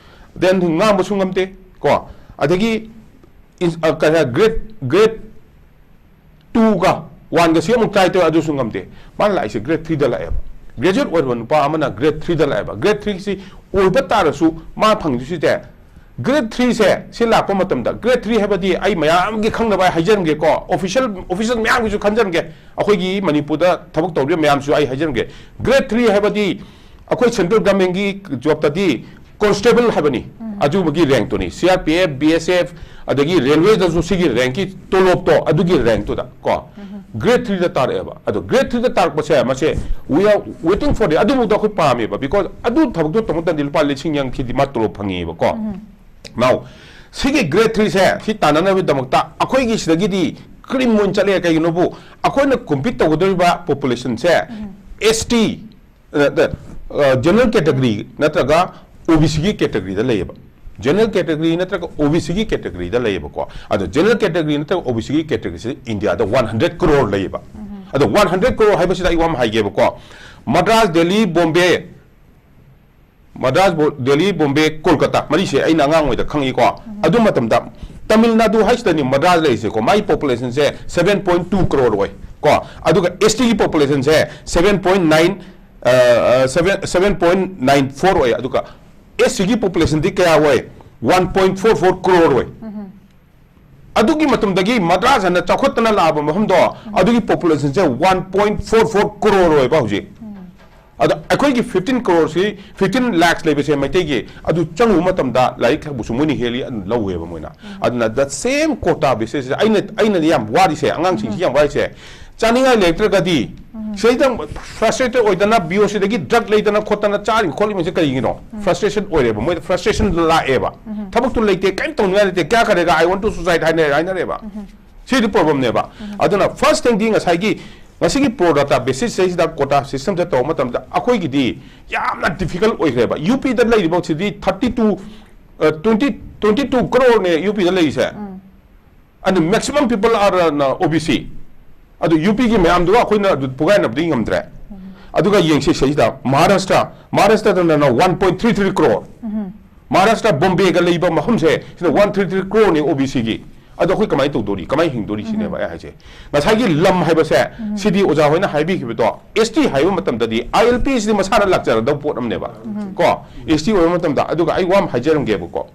then ꯉꯥꯡꯕꯁꯨ ꯉꯝꯗꯦ ꯀꯣ꯫ ꯑꯗꯒꯤ ꯏꯟ-, ꯑ, ꯀꯩ ꯍꯥꯏ, ꯒ꯭ꯔꯦꯗ, ꯒ꯭ꯔꯦꯗ ꯇꯨꯒ ꯋꯥꯟꯒꯁꯤ ꯑꯃꯨꯛ ꯇ꯭ꯔꯥꯏ ꯇꯧꯋꯦ, ꯑꯗꯨꯁꯨ ꯉꯝꯗꯦ꯫ ꯃꯥꯅ ꯂꯥꯛꯏꯁꯦ ꯒ꯭ꯔꯦꯗ ꯊ꯭ꯔꯤꯗ ꯂꯥꯛꯑꯦꯕ꯫ ꯒ꯭ꯔꯦꯖꯨꯑꯦꯠ ꯑꯣꯏꯔꯕ ꯅꯨꯄꯥ ꯑꯃꯅ ꯒ꯭ꯔꯦꯗ ꯊ꯭ꯔꯤꯗ ꯂꯥꯛꯑꯦꯕ꯫ ꯒ꯭ꯔꯦꯗ ꯊ꯭ꯔꯤꯁꯤ ꯑꯣꯏꯕ ꯇꯥꯔꯁꯨ ꯃꯥ ꯐꯪꯗꯣꯏꯁꯤꯗꯤ ꯒ꯭ꯔꯦꯗ ꯊ꯭ꯔꯤꯁꯦ ꯁꯤ ꯂꯥꯛꯄ ꯃꯇꯝꯗ, ꯒ꯭ꯔꯦꯗ ꯊ꯭ꯔꯤ ꯍꯥꯏꯕꯗꯤ ꯑꯩ ꯃꯌꯥꯝꯒꯤ ꯈꯪꯅꯕ ꯑꯩ ꯍꯥꯏꯖꯔꯝꯒꯦꯀꯣ, ꯑꯣꯐꯤꯁꯤꯌꯦꯜ ꯑꯣꯐꯤꯁꯤꯌꯦꯜ ꯃꯌꯥꯝꯒꯤꯁꯨ ꯈꯟꯖꯔꯝꯒꯦ, ꯑꯩꯈꯣꯏꯒꯤ ꯃꯅꯤꯄꯨꯔꯗ ꯊꯕꯛ ꯇꯧꯔꯤꯕ ꯃꯌꯥꯝꯁꯨ ꯑꯩ ꯍꯥꯏꯖꯔꯝꯒꯦ꯫ ꯒ꯭ꯔꯦꯗ ꯊ꯭ꯔꯤ ꯍꯥꯏꯕꯗꯤ ꯑꯩꯈꯣꯏ ꯁꯦꯟꯇ꯭ꯔꯦꯜ ꯒꯚꯔꯟꯃꯦꯟꯒꯤ ꯖꯣꯕꯇꯗꯤ ꯀꯣꯟꯁꯇꯦꯕꯜ ꯍꯥꯏꯕꯅꯤ, ꯑꯗꯨꯒꯤ ꯔꯦꯡꯛꯇꯨꯅꯤ꯫ C R P F, B S F, ꯑꯗꯒꯤ ꯔꯦꯜꯋꯦꯗꯁꯨ ꯁꯤꯒꯤ ꯔꯦꯡꯛꯀꯤ ꯇꯣꯂꯣꯞꯇꯣ ꯑꯗꯨꯒꯤ ꯔꯦꯡꯛꯇꯨꯗ ꯀꯣ, ꯒ꯭ꯔꯦꯗ ꯊ꯭ꯔꯤꯗ ꯇꯥꯔꯛꯑꯦꯕ꯫ ꯑꯗꯣ ꯒ꯭ꯔꯦꯗ ꯊ꯭ꯔꯤꯗ ꯇꯥꯔꯛꯄꯁꯦ ꯃꯁꯦ we are waiting for the, ꯑꯗꯨꯐꯥꯎꯗ ꯑꯩꯈꯣꯏ ꯄꯥꯝꯃꯦꯕ, ꯕꯤꯀꯣꯖ ꯑꯗꯨ ꯊꯕꯛꯇꯣ ꯇꯧꯕ ꯃꯇꯝꯗ ꯂꯨꯄꯥ ꯂꯤꯁꯤꯡ ꯌꯥꯡꯈꯩꯗꯤ ꯃꯥ ꯇꯣꯂꯣꯞ ꯐꯪꯉꯦꯕꯀꯣ꯫ ꯅꯥꯎ ꯁꯤꯒꯤ ꯒ꯭ꯔꯦꯗ ꯊ꯭ꯔꯤꯁꯦ ꯁꯤ ꯇꯥꯟꯅꯅꯕꯒꯤꯗꯃꯛꯇ ꯑꯩꯈꯣꯏꯒꯤ ꯁꯤꯗꯒꯤꯗꯤ ꯀ꯭ꯔꯤꯝ ꯑꯣꯏꯅ ꯆꯠꯂꯦ꯫ ꯀꯩꯒꯤꯅꯣꯕꯨ ꯑꯩꯈꯣꯏꯅ ꯀꯣꯝꯄꯤꯠ ꯇꯧꯒꯗꯧꯔꯤꯕ ꯄꯣꯄꯨꯂꯦꯁꯟꯁꯦ ꯑꯦꯁ ꯇꯤ, ꯖꯦꯅꯔꯦꯜ ꯀꯦꯇꯒꯔꯤ ꯅꯠꯇ꯭ꯔꯒ ꯑꯣ ꯕꯤ ꯁꯤꯒꯤ ꯀꯦꯇꯒꯔꯤꯗ ꯂꯩꯌꯦꯕ꯫ ꯖꯦꯅꯔꯦꯜ ꯀꯦꯇꯒꯔꯤ ꯅꯠꯇ꯭ꯔꯒ ꯑꯣ ꯕꯤ ꯁꯤꯒꯤ ꯀꯦꯇꯒꯔꯤꯗ ꯂꯩꯌꯦꯕꯀꯣ꯫ ꯑꯗꯣ ꯖꯦꯅꯔꯦꯜ ꯀꯦꯇꯒꯔꯤ ꯅꯠꯇ꯭ꯔꯒ ꯑꯣ ꯕꯤ ꯁꯤꯒꯤ ꯀꯦꯇꯒꯔꯤꯁꯤ ꯏꯟꯗꯤꯌꯥꯗ ꯋꯥꯟ ꯍꯟꯗ꯭ꯔꯦꯗ ꯀ꯭ꯔꯣꯔ ꯂꯩꯌꯦꯕ꯫ ꯑꯗꯣ ꯋꯥꯟ ꯍꯟꯗ꯭ꯔꯦꯗ ꯀ꯭ꯔꯣꯔ ꯍꯥꯏꯕꯁꯤꯗ ꯑꯩ ꯋꯥ ꯑꯃ ꯍꯥꯏꯒꯦꯕꯀꯣ꯫ ꯃꯗ꯭ꯔꯥꯁ, ꯗꯦꯜꯂꯤ, ꯕꯣꯝꯕꯦ, ꯃꯗ꯭ꯔꯥꯁ, ꯕꯣ-, ꯗꯦꯜꯂꯤ, ꯕꯣꯝꯕꯦ, ꯀꯣꯜꯀꯇꯥ ꯃꯔꯤꯁꯦ ꯑꯩꯅ ꯑꯉꯥꯡ ꯑꯣꯏꯗ ꯈꯪꯉꯤꯀꯣ꯫ ꯑꯗꯨ ꯃꯇꯝꯗ ꯇꯥꯃꯤꯜ ꯅꯥꯗꯨ ꯍꯥꯏꯁꯤꯗꯅꯤ ꯃꯗ꯭ꯔꯥꯁ ꯂꯩꯔꯤꯁꯦꯀꯣ꯫ ꯃꯥꯒꯤ ꯄꯣꯄꯨꯂꯦꯁꯟꯁꯦ ꯁꯚꯦꯟ ꯄꯣꯏꯟ ꯇꯨ ꯀ꯭ꯔꯣꯔ ꯑꯣꯏ ꯀꯣ꯫ ꯑꯗꯨꯒ ꯑꯦꯁ ꯇꯤꯒꯤ ꯄꯣꯄꯨꯂꯦꯁꯟꯁꯦ seven point nine, seven, seven point nine four ꯑꯣꯏ꯫ ꯑꯗꯨꯒ ꯑꯦꯁ ꯁꯤꯒꯤ ꯄꯣꯄꯨꯂꯦꯁꯟꯗꯤ ꯀꯌꯥ ꯑꯣꯏ? One point four four crore ꯑꯣꯏ꯫ ꯑꯗꯨꯒꯤ ꯃꯇꯝꯗꯒꯤ ꯃꯗ꯭ꯔꯥꯁ ꯍꯥꯏꯅ ꯆꯥꯎꯈꯠꯇꯅ ꯂꯥꯛꯑꯕ ꯃꯐꯝꯗꯣ, ꯑꯗꯨꯒꯤ ꯄꯣꯄꯨꯂꯦꯁꯟꯁꯦ one point four four crore ꯑꯣꯏꯕ ꯍꯧꯖꯤꯛ꯫ ꯑꯗꯣ ꯑꯩꯈꯣꯏꯒꯤ ꯐꯤꯐꯇꯤꯟ ꯀ꯭ꯔꯣꯔꯁꯤ, ꯐꯤꯐꯇꯤꯟ ꯂꯥꯛꯁ ꯂꯩꯕꯁꯦ ꯃꯩꯇꯩꯒꯤ, ꯑꯗꯨ ꯆꯪꯉꯨꯕ ꯃꯇꯝꯗ ꯂꯥꯏꯔꯤꯛ ꯈꯔꯕꯨꯁꯨ ꯃꯣꯏꯅ ꯍꯦꯜꯂꯤ, ꯑꯗꯨꯝ ꯂꯧꯋꯦꯕ ꯃꯣꯏꯅ꯫ ꯑꯗꯨꯅ the same quota basis ꯑꯩꯅ, ꯑꯩꯅꯗꯤ ꯌꯥꯝ ꯋꯥꯔꯤꯁꯦ, ꯑꯉꯥꯡꯁꯤꯡꯁꯤ ꯌꯥꯝ ꯋꯥꯔꯤꯁꯦ, ꯆꯥꯅꯤꯡꯉꯥꯏ ꯂꯩꯔꯛꯇ꯭ꯔꯒꯗꯤ ꯁꯤꯗꯩꯗ ꯐ꯭ꯔꯁꯇ꯭ꯔꯦꯇꯦꯗ ꯑꯣꯏꯗꯅ ꯕꯤ ꯑꯣ ꯁꯤꯗꯒꯤ ꯗ꯭ꯔꯒ ꯂꯩꯗꯅ ꯈꯣꯠꯇꯅ ꯆꯥꯔꯤꯕ ꯈꯣꯠꯂꯤꯕꯁꯦ ꯀꯔꯤꯒꯤꯅꯣ? ꯐ꯭ꯔꯁꯇ꯭ꯔꯦꯁꯟ ꯑꯣꯏꯔꯦꯕ, ꯃꯣꯏꯗ ꯐ꯭ꯔꯁꯇ꯭ꯔꯦꯁꯟ ꯂꯥꯛꯑꯦꯕ꯫ ꯊꯕꯛꯇꯨ ꯂꯩꯇꯦ, ꯀꯔꯤꯝ ꯇꯧꯅꯤꯡꯉꯥꯏ ꯂꯩꯇꯦ, ꯀꯌꯥ ꯀꯔꯦꯒ "I want to suicide" ꯍꯥꯏꯅꯔꯦ, ꯍꯥꯏꯅꯔꯦꯕ꯫ ꯁꯤꯗꯤ ꯄ꯭ꯔꯣꯕ꯭ꯂꯦꯝꯅꯦꯕ꯫ ꯑꯗꯨꯅ ꯐꯥꯔꯁ ꯊꯤꯡꯗꯤ ꯉꯁꯥꯏꯒꯤ ꯉꯁꯤꯒꯤ ꯄ꯭ꯔꯣ ꯔꯥꯇꯥ ꯕꯦꯁꯤꯁꯁꯤꯗ ꯀꯣꯇꯥ ꯁꯤꯁꯇꯦꯝꯁꯦ ꯇꯧꯕ ꯃꯇꯝꯗ ꯑꯩꯈꯣꯏꯒꯤꯗꯤ ꯌꯥꯝꯅ ꯗꯤꯐꯤꯀꯜꯠ ꯑꯣꯏꯈ꯭ꯔꯦꯕ꯫ ꯌꯨ ꯄꯤꯗ ꯂꯩꯔꯤꯕ ꯁꯤꯗꯤ thirty two, twenty, twenty two ꯀ꯭ꯔꯣꯔꯅꯦ ꯌꯨ ꯄꯤꯗ ꯂꯩꯔꯤꯁꯦ꯫ ꯑꯗꯨ maximum people are, uh, O B C. ꯑꯗꯨ ꯌꯨ ꯄꯤꯒꯤ ꯃꯌꯥꯝꯗꯨꯒ ꯑꯩꯈꯣꯏꯅ ꯑꯗꯨ ꯄꯨꯒꯥꯏꯅꯕꯗꯤ ꯉꯝꯗ꯭ꯔꯦ꯫ ꯑꯗꯨꯒ ꯌꯦꯡꯁꯤ ꯁꯤꯗ ꯃꯍꯥꯔꯥꯁꯇ꯭ꯔ, ꯃꯍꯥꯔꯥꯁꯇ꯭ꯔꯗꯅ one point three three crore. Maharashtra ꯕꯣꯝꯕꯦꯒ ꯂꯩꯕ ꯃꯐꯝꯁꯦ ꯁꯤꯗ ꯋꯥꯟ ꯊ꯭ꯔꯤ ꯊ꯭ꯔꯤ ꯀ꯭ꯔꯣꯔꯅꯤ ꯑꯣ ꯕꯤ ꯁꯤꯒꯤ꯫ ꯑꯗꯣ ꯑꯩꯈꯣꯏ ꯀꯃꯥꯏꯅ ꯇꯧꯗꯣꯔꯤ, ꯀꯃꯥꯏꯅ ꯍꯤꯡꯗꯣꯔꯤ ꯁꯤꯅꯦꯕ ꯑꯩ ꯍꯥꯏꯁꯦ꯫ ꯉꯁꯥꯏꯒꯤ ꯂꯝ ꯍꯥꯏꯕꯁꯦ, ꯁꯤꯗꯤ ꯑꯣꯖꯥ ꯍꯣꯏꯅ ꯍꯥꯏꯕꯤꯈꯤꯕꯗꯣ, ꯑꯦꯁ ꯇꯤ ꯍꯥꯏꯕ ꯃꯇꯝꯗꯗꯤ ꯑꯥꯏ ꯑꯦꯜ ꯄꯤ ꯁꯤꯗꯤ ꯃꯁꯥꯅ ꯂꯥꯛꯆꯔꯗꯧꯕ ꯄꯣꯠ ꯑꯃꯅꯦꯕ꯫ ꯀꯣ, ꯑꯦꯁ ꯇꯤ ꯑꯣꯏꯕ ꯃꯇꯝꯗ, ꯑꯗꯨꯒ ꯑꯩ ꯋꯥ ꯑꯃ ꯍꯥꯏꯖꯔꯝꯒꯦꯕꯀꯣ,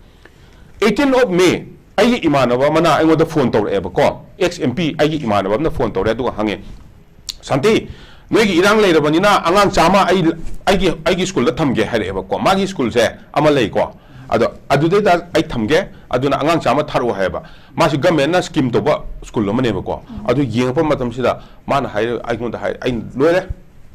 eighteen of May ꯑꯩꯒꯤ ꯏꯃꯥꯟꯅꯕ ꯑꯃꯅ ꯑꯩꯉꯣꯟꯗ ꯐꯣꯟ ꯇꯧꯔꯛꯑꯦꯕꯀꯣ, ꯑꯦꯛꯁ ꯑꯦꯝ ꯄꯤ ꯑꯩꯒꯤ ꯏꯃꯥꯟꯅꯕ ꯑꯃꯅ ꯐꯣꯟ ꯇꯧꯔꯛꯑꯦ, ꯑꯗꯨꯒ ꯍꯪꯉꯦ, "ꯁꯥꯟꯇꯤ, ꯅꯣꯏꯒꯤ ꯏꯔꯥꯡ ꯂꯩꯔꯕꯅꯤꯅ ꯑꯉꯥꯡ ꯆꯥꯝꯃ ꯑꯩ, ꯑꯩꯒꯤ, ꯑꯩꯒꯤ ꯁ꯭ꯀꯨꯜꯗ ꯊꯝꯒꯦ" ꯍꯥꯏꯔꯛꯑꯦꯕꯀꯣ꯫ ꯃꯥꯒꯤ ꯁ꯭ꯀꯨꯜꯁꯦ ꯑꯃ ꯂꯩꯀꯣ, ꯑꯗꯣ ꯑꯗꯨꯗꯩꯗ ꯑꯩ ꯊꯝꯒꯦ, ꯑꯗꯨꯅ ꯑꯉꯥꯡ ꯆꯥꯝꯃ ꯊꯥꯔꯛꯑꯣ ꯍꯥꯏꯌꯦꯕ꯫ ꯃꯥꯁꯤ ꯒꯃꯦꯟꯅ ꯁ꯭ꯀꯤꯝ ꯇꯧꯕ ꯁ꯭ꯀꯨꯜ ꯑꯃꯅꯦꯕꯀꯣ꯫ ꯑꯗꯨ ꯌꯦꯡꯉꯛꯄ ꯃꯇꯝꯁꯤꯗ ꯃꯥꯅ ꯍꯥꯏꯔꯦ, ꯑꯩꯉꯣꯟꯗ ꯍꯥꯏ, "ꯑꯩ ꯂꯣꯏꯔꯦ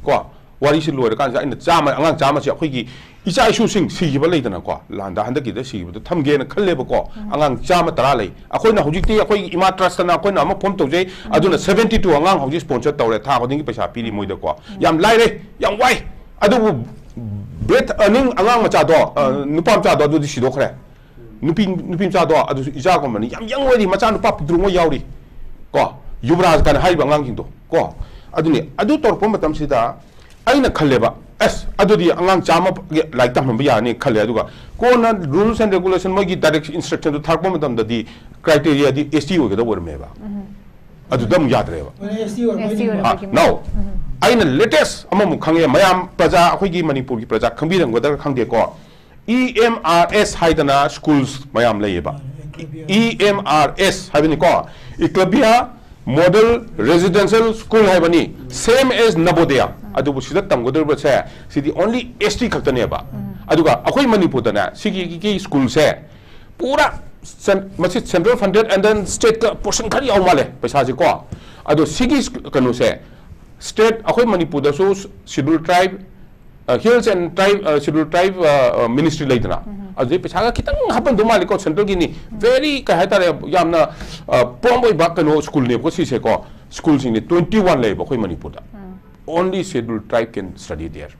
ꯀꯣ, ꯋꯥꯔꯤꯁꯤ ꯂꯣꯏꯔꯀꯥꯟꯁꯤꯗ ꯑꯩꯅ ꯆꯥꯝꯃ, ꯑꯉꯥꯡ ꯆꯥꯝꯃꯁꯦ ꯑꯩꯈꯣꯏꯒꯤ ꯏꯆꯥ ꯏꯁꯨꯁꯤꯡ ꯁꯤꯈꯤꯕ ꯂꯩꯗꯅꯀꯣ, ꯂꯥꯟꯗ ꯍꯟꯗꯛꯀꯤꯗ ꯁꯤꯈꯤꯕꯗꯣ ꯊꯝꯒꯦꯅ ꯈꯜꯂꯦꯕꯀꯣ꯫ ꯑꯉꯥꯡ ꯆꯥꯝꯃ ꯇꯔꯥ ꯂꯩ꯫ ꯑꯩꯈꯣꯏꯅ ꯍꯧꯖꯤꯛꯇꯤ ꯑꯩꯈꯣꯏꯒꯤ ꯏꯃꯥ ꯇ꯭ꯔꯁꯇꯅ ꯑꯩꯈꯣꯏꯅ ꯑꯃ ꯐꯣꯝ ꯇꯧꯖꯩ, ꯑꯗꯨꯅ seventy two ꯑꯉꯥꯡ ꯍꯧꯖꯤꯛ ꯁ꯭ꯄꯣꯟꯁꯔ ꯇꯧꯔꯦ, ꯊꯥ ꯈꯨꯗꯤꯡꯒꯤ ꯄꯩꯁꯥ ꯄꯤꯔꯤ ꯃꯣꯏꯗꯀꯣ꯫ ꯌꯥꯝ ꯂꯥꯏꯔꯦ, ꯌꯥꯝ ꯋꯥꯏ꯫ ꯑꯗꯨꯕꯨ breath earning ꯑꯉꯥꯡ ꯃꯆꯥꯗꯣ, ꯑ, ꯅꯨꯄꯥ ꯃꯆꯥꯗꯣ ꯑꯗꯨꯗꯤ ꯁꯤꯗꯣꯛꯈ꯭ꯔꯦ꯫ ꯅꯨꯄꯤ, ꯅꯨꯄꯤ ꯃꯆꯥꯗꯣ ꯑꯗꯨꯁꯨ ꯏꯆꯥꯒꯨꯝꯕꯅꯤ, ꯌꯥꯝ ꯌꯪ ꯑꯣꯏꯔꯤ, ꯃꯆꯥ ꯅꯨꯄꯥ ꯄꯤꯛꯇ꯭ꯔꯨ ꯑꯃ ꯌꯥꯎꯔꯤ ꯀꯣ, ꯌꯨꯕꯔꯥꯖ ꯀꯥꯏꯅ ꯍꯥꯏꯔꯤꯕ ꯑꯉꯥꯡꯁꯤꯡꯗꯣ ꯀꯣ꯫ ꯑꯗꯨꯅꯤ, ꯑꯗꯨ ꯇꯧꯔꯛꯄ ꯃꯇꯝꯁꯤꯗ ꯑꯩꯅ ꯈꯜꯂꯦꯕ, ꯑꯁ, ꯑꯗꯨꯗꯤ ꯑꯉꯥꯡ ꯆꯥꯝꯃ ꯂꯥꯏꯔꯤꯛ ꯇꯝꯍꯟꯕ ꯌꯥꯔꯅꯤ ꯈꯜꯂꯦ꯫ ꯑꯗꯨꯒ ꯀꯣꯟꯅ rules and regulation, ꯃꯣꯏꯒꯤ direct instructionꯗꯨ ꯊꯥꯔꯛꯄ ꯃꯇꯝꯗꯗꯤ criteriaꯗꯤ ꯑꯦꯁ ꯇꯤ ꯑꯣꯏꯒꯗꯧꯕ ꯑꯣꯏꯔꯝꯃꯦꯕ꯫ ꯑꯗꯨꯗ ꯑꯃꯨꯛ ꯌꯥꯗ꯭ꯔꯦꯕ꯫ ꯑꯦꯁ ꯇꯤ ꯑꯣꯏꯔꯕ ꯑꯦꯁ ꯇꯤ ꯑꯣꯏꯅ ꯑꯣꯏꯔꯕ꯫ ꯑꯥ, now, ꯑꯩꯅ latest ꯑꯃꯃꯨꯛ ꯈꯪꯉꯦ, ꯃꯌꯥꯝ ꯄ꯭ꯔꯖꯥ, ꯑꯩꯈꯣꯏꯒꯤ ꯃꯅꯤꯄꯨꯔꯒꯤ ꯄ꯭ꯔꯖꯥ ꯈꯪꯕꯤꯔꯝꯒꯗ꯭ꯔꯥ ꯈꯪꯗꯦꯀꯣ, ꯏ ꯑꯦꯝ ꯑꯥꯔ ꯑꯦꯁ ꯍꯥꯏꯗꯅ schools ꯃꯌꯥꯝ ꯂꯩꯌꯦꯕ꯫ ꯏ ꯑꯦꯝ ꯑꯥꯔ ꯑꯦꯁ ꯍꯥꯏꯕꯅꯤꯀꯣ, Eklavya Model Residential School ꯍꯥꯏꯕꯅꯤ, same as Navodaya꯫ ꯑꯗꯨꯕꯨ ꯁꯤꯗ ꯇꯝꯒꯗꯧꯔꯤꯕꯁꯦ ꯁꯤꯗꯤ only ꯑꯦꯁ ꯇꯤ ꯈꯛꯇꯅꯦꯕ꯫ ꯑꯗꯨꯒ ꯑꯩꯈꯣꯏ ꯃꯅꯤꯄꯨꯔꯗꯅꯦ ꯁꯤꯒꯤ ꯁ꯭ꯀꯨꯜꯁꯦ ꯄꯨꯔꯥ ꯁꯦꯟ-, ꯃꯁꯤ central funded and then stateꯀ portion ꯈꯔ ꯌꯥꯎ ꯃꯥꯜꯂꯦ ꯄꯩꯁꯥꯁꯤꯀꯣ꯫ ꯑꯗꯣ ꯁꯤꯒꯤ ꯀꯩꯅꯣꯁꯦ state, ꯑꯩꯈꯣꯏ ꯃꯅꯤꯄꯨꯔꯗꯁꯨ Scheduled Tribe, ꯑ, Hills and Tribe, ꯑ, Scheduled Tribe, ꯑ, ꯑ, ministry ꯂꯩꯗꯅ, ꯑꯗꯨꯗꯩ ꯄꯩꯁꯥꯒ ꯈꯤꯇꯪ ꯍꯥꯞꯄꯝꯗꯧ ꯃꯥꯜꯂꯤꯀꯣ, centreꯒꯤꯅꯤ꯫ Very, ꯀꯩ ꯍꯥꯏꯇꯥꯔꯦ, ꯌꯥꯝꯅ, ꯑ, ꯄ꯭ꯔꯣꯝ ꯑꯣꯏꯕ ꯀꯩꯅꯣ ꯁ꯭ꯀꯨꯜꯅꯦꯕꯀꯣ ꯁꯤꯁꯦꯀꯣ꯫ ꯁ꯭ꯀꯨꯜꯁꯤꯡꯅꯤ twenty one ꯂꯩꯌꯦꯕ ꯑꯩꯈꯣꯏ ꯃꯅꯤꯄꯨꯔꯗ꯫ Only Scheduled Tribe can study there꯫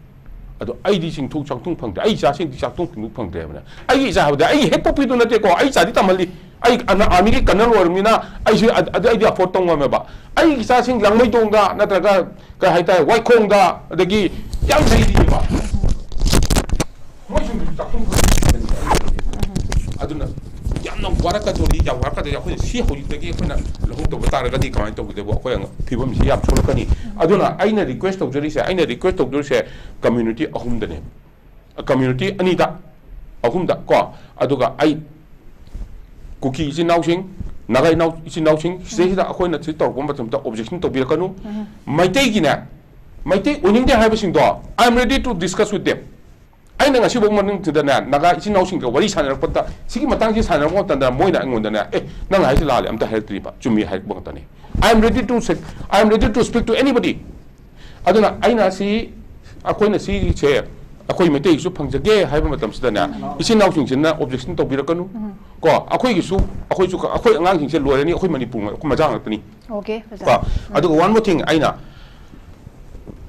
ꯑꯗꯣ ꯑꯩꯗꯤ ꯆꯤꯡꯊꯣꯛ ꯆꯥꯛꯊꯣꯡ ꯐꯪꯗ꯭ꯔꯦ, ꯑꯩ ꯏꯆꯥꯁꯤꯡꯗꯤ ꯆꯥꯛꯊꯣꯡ ꯐꯪꯗ꯭ꯔꯦꯕꯅꯦ꯫ ꯑꯩꯒꯤ ꯏꯆꯥ ꯍꯥꯏꯕꯗꯤ ꯑꯩꯒꯤ ꯍꯦꯛ ꯄꯣꯛꯄꯤꯗꯨ ꯅꯠꯇꯦꯀꯣ, ꯑꯩ ꯏꯆꯥꯗꯤ ꯇꯝꯍꯜꯂꯤ꯫ ꯑꯩ ꯑꯥꯔꯃꯤꯒꯤ ꯀꯔꯅꯜ ꯑꯣꯏꯔꯕꯅꯤꯅ ꯑꯩꯁꯨ ꯑꯗꯨ ꯑꯩꯗꯤ afford ꯇꯧ ꯉꯝꯃꯦꯕ꯫ ꯑꯩꯒꯤ ꯏꯆꯥꯁꯤꯡ ꯂꯥꯡꯃꯩꯗꯣꯡꯗ ꯅꯠꯇ꯭ꯔꯒ ꯀꯩ ꯍꯥꯏꯇꯥꯔꯦ, ꯋꯥꯏꯈꯣꯡꯗ, ꯑꯗꯒꯤ ꯌꯥꯝ ꯂꯩꯔꯤꯑꯕ꯫ ꯃꯣꯏꯁꯨ ꯆꯥꯛꯈꯨꯝ ꯑꯗꯨꯅ ꯌꯥꯝꯅ ꯋꯥꯔꯛꯀꯗꯣꯔꯤ, ꯌꯥꯝ ꯋꯥꯔꯛꯀꯗꯣꯔꯤ꯫ ꯑꯩꯈꯣꯏꯅ ꯁꯤ ꯍꯧꯖꯤꯛꯇꯒꯤ ꯑꯩꯈꯣꯏꯅ ꯂꯧꯍꯧꯗꯕ ꯇꯥꯔꯒꯗꯤ ꯀꯃꯥꯏꯅ ꯇꯧꯒꯗꯕ? ꯑꯩꯈꯣꯏ ꯐꯤꯕꯝꯁꯤ ꯌꯥꯝ ꯁꯣꯛꯂꯛꯀꯅꯤ꯫ ꯑꯗꯨꯅ ꯑꯩꯅ ꯔꯤꯀ꯭ꯋꯦꯁ ꯇꯧꯖꯔꯤꯁꯦ, ꯑꯩꯅ ꯔꯤꯀ꯭ꯋꯦꯁ ꯇꯧꯖꯔꯤꯁꯦ ꯀꯝꯃ꯭ꯌꯨꯅꯤꯇꯤ ꯑꯍꯨꯝꯗꯅꯦ, ꯀꯝꯃ꯭ꯌꯨꯅꯤꯇꯤ ꯑꯅꯤꯗ, ꯑꯍꯨꯝꯗ ꯀꯣ, ꯑꯗꯨꯒ ꯑꯩ ꯀꯨꯀꯤ ꯏꯆꯤꯟ ꯏꯅꯥꯎꯁꯤꯡ, ꯅꯥꯒꯥ ꯏꯅꯥꯎ ꯏꯆꯤꯟ ꯏꯅꯥꯎꯁꯤꯡ, ꯁꯤꯗꯩꯁꯤꯗ ꯑꯩꯈꯣꯏꯅ ꯁꯤ ꯇꯧꯔꯛꯄ ꯃꯇꯝꯗ objection ꯇꯧꯕꯤꯔꯛꯀꯅꯨ꯫ ꯃꯩꯇꯩꯒꯤꯅꯦ, Meitei ꯑꯣꯏꯅꯤꯡꯗꯦ ꯍꯥꯏꯕꯁꯤꯡꯗꯣ, I am ready to discuss with them꯫ ꯑꯩꯅ ꯉꯁꯤꯐꯥꯎ ꯃꯅꯨꯡꯁꯤꯗꯅꯦ, ꯅꯥꯒꯥ ꯏꯆꯤꯟ ꯏꯅꯥꯎꯁꯤꯡꯒ ꯋꯥꯔꯤ ꯁꯥꯟꯅꯔꯛꯄꯗ, ꯁꯤꯒꯤ ꯃꯇꯥꯡꯁꯤ ꯁꯥꯟꯅꯔꯛꯄ ꯃꯇꯝꯗ, ꯃꯣꯏꯅ ꯑꯩꯉꯣꯟꯗꯅꯦ, "ꯑꯦ, ꯅꯪ ꯍꯥꯏꯁꯤ ꯂꯥꯜꯂꯦ, ꯑꯝꯇ ꯍꯥꯏꯔꯛꯇ꯭ꯔꯤꯕ, ꯆꯨꯝꯃꯤ" ꯍꯥꯏꯔꯛꯄ ꯉꯥꯛꯇꯅꯤ꯫ I am ready to sit, I am ready to speak to anybody꯫ ꯑꯗꯨꯅ ꯑꯩꯅ ꯁꯤ, ꯑꯩꯈꯣꯏꯅ ꯁꯤꯁꯦ ꯑꯩꯈꯣꯏ ꯃꯩꯇꯩꯒꯤꯁꯨ ꯐꯪꯖꯒꯦ ꯍꯥꯏꯕ ꯃꯇꯝꯁꯤꯗꯅꯦ, ꯏꯆꯤꯟ ꯏꯅꯥꯎꯁꯤꯡꯁꯤꯅ ꯑꯣꯕꯖꯦꯛꯁꯟ ꯇꯧꯕꯤꯔꯛꯀꯅꯨ꯫ ꯀꯣ, ꯑꯩꯈꯣꯏꯒꯤꯁꯨ, ꯑꯩꯈꯣꯏꯁꯨ, ꯑꯩꯈꯣꯏ ꯑꯉꯥꯡꯁꯤꯡꯁꯦ ꯂꯣꯏꯔꯅꯤ, ꯑꯩꯈꯣꯏ ꯃꯅꯤꯄꯨꯔ, ꯑꯩꯈꯣꯏ ꯃꯆꯥ ꯉꯥꯛꯇꯅꯤ꯫ Okay, ꯀꯣ, ꯑꯣꯖꯥ꯫ ꯑꯗꯨꯒ one more thing, ꯑꯩꯅ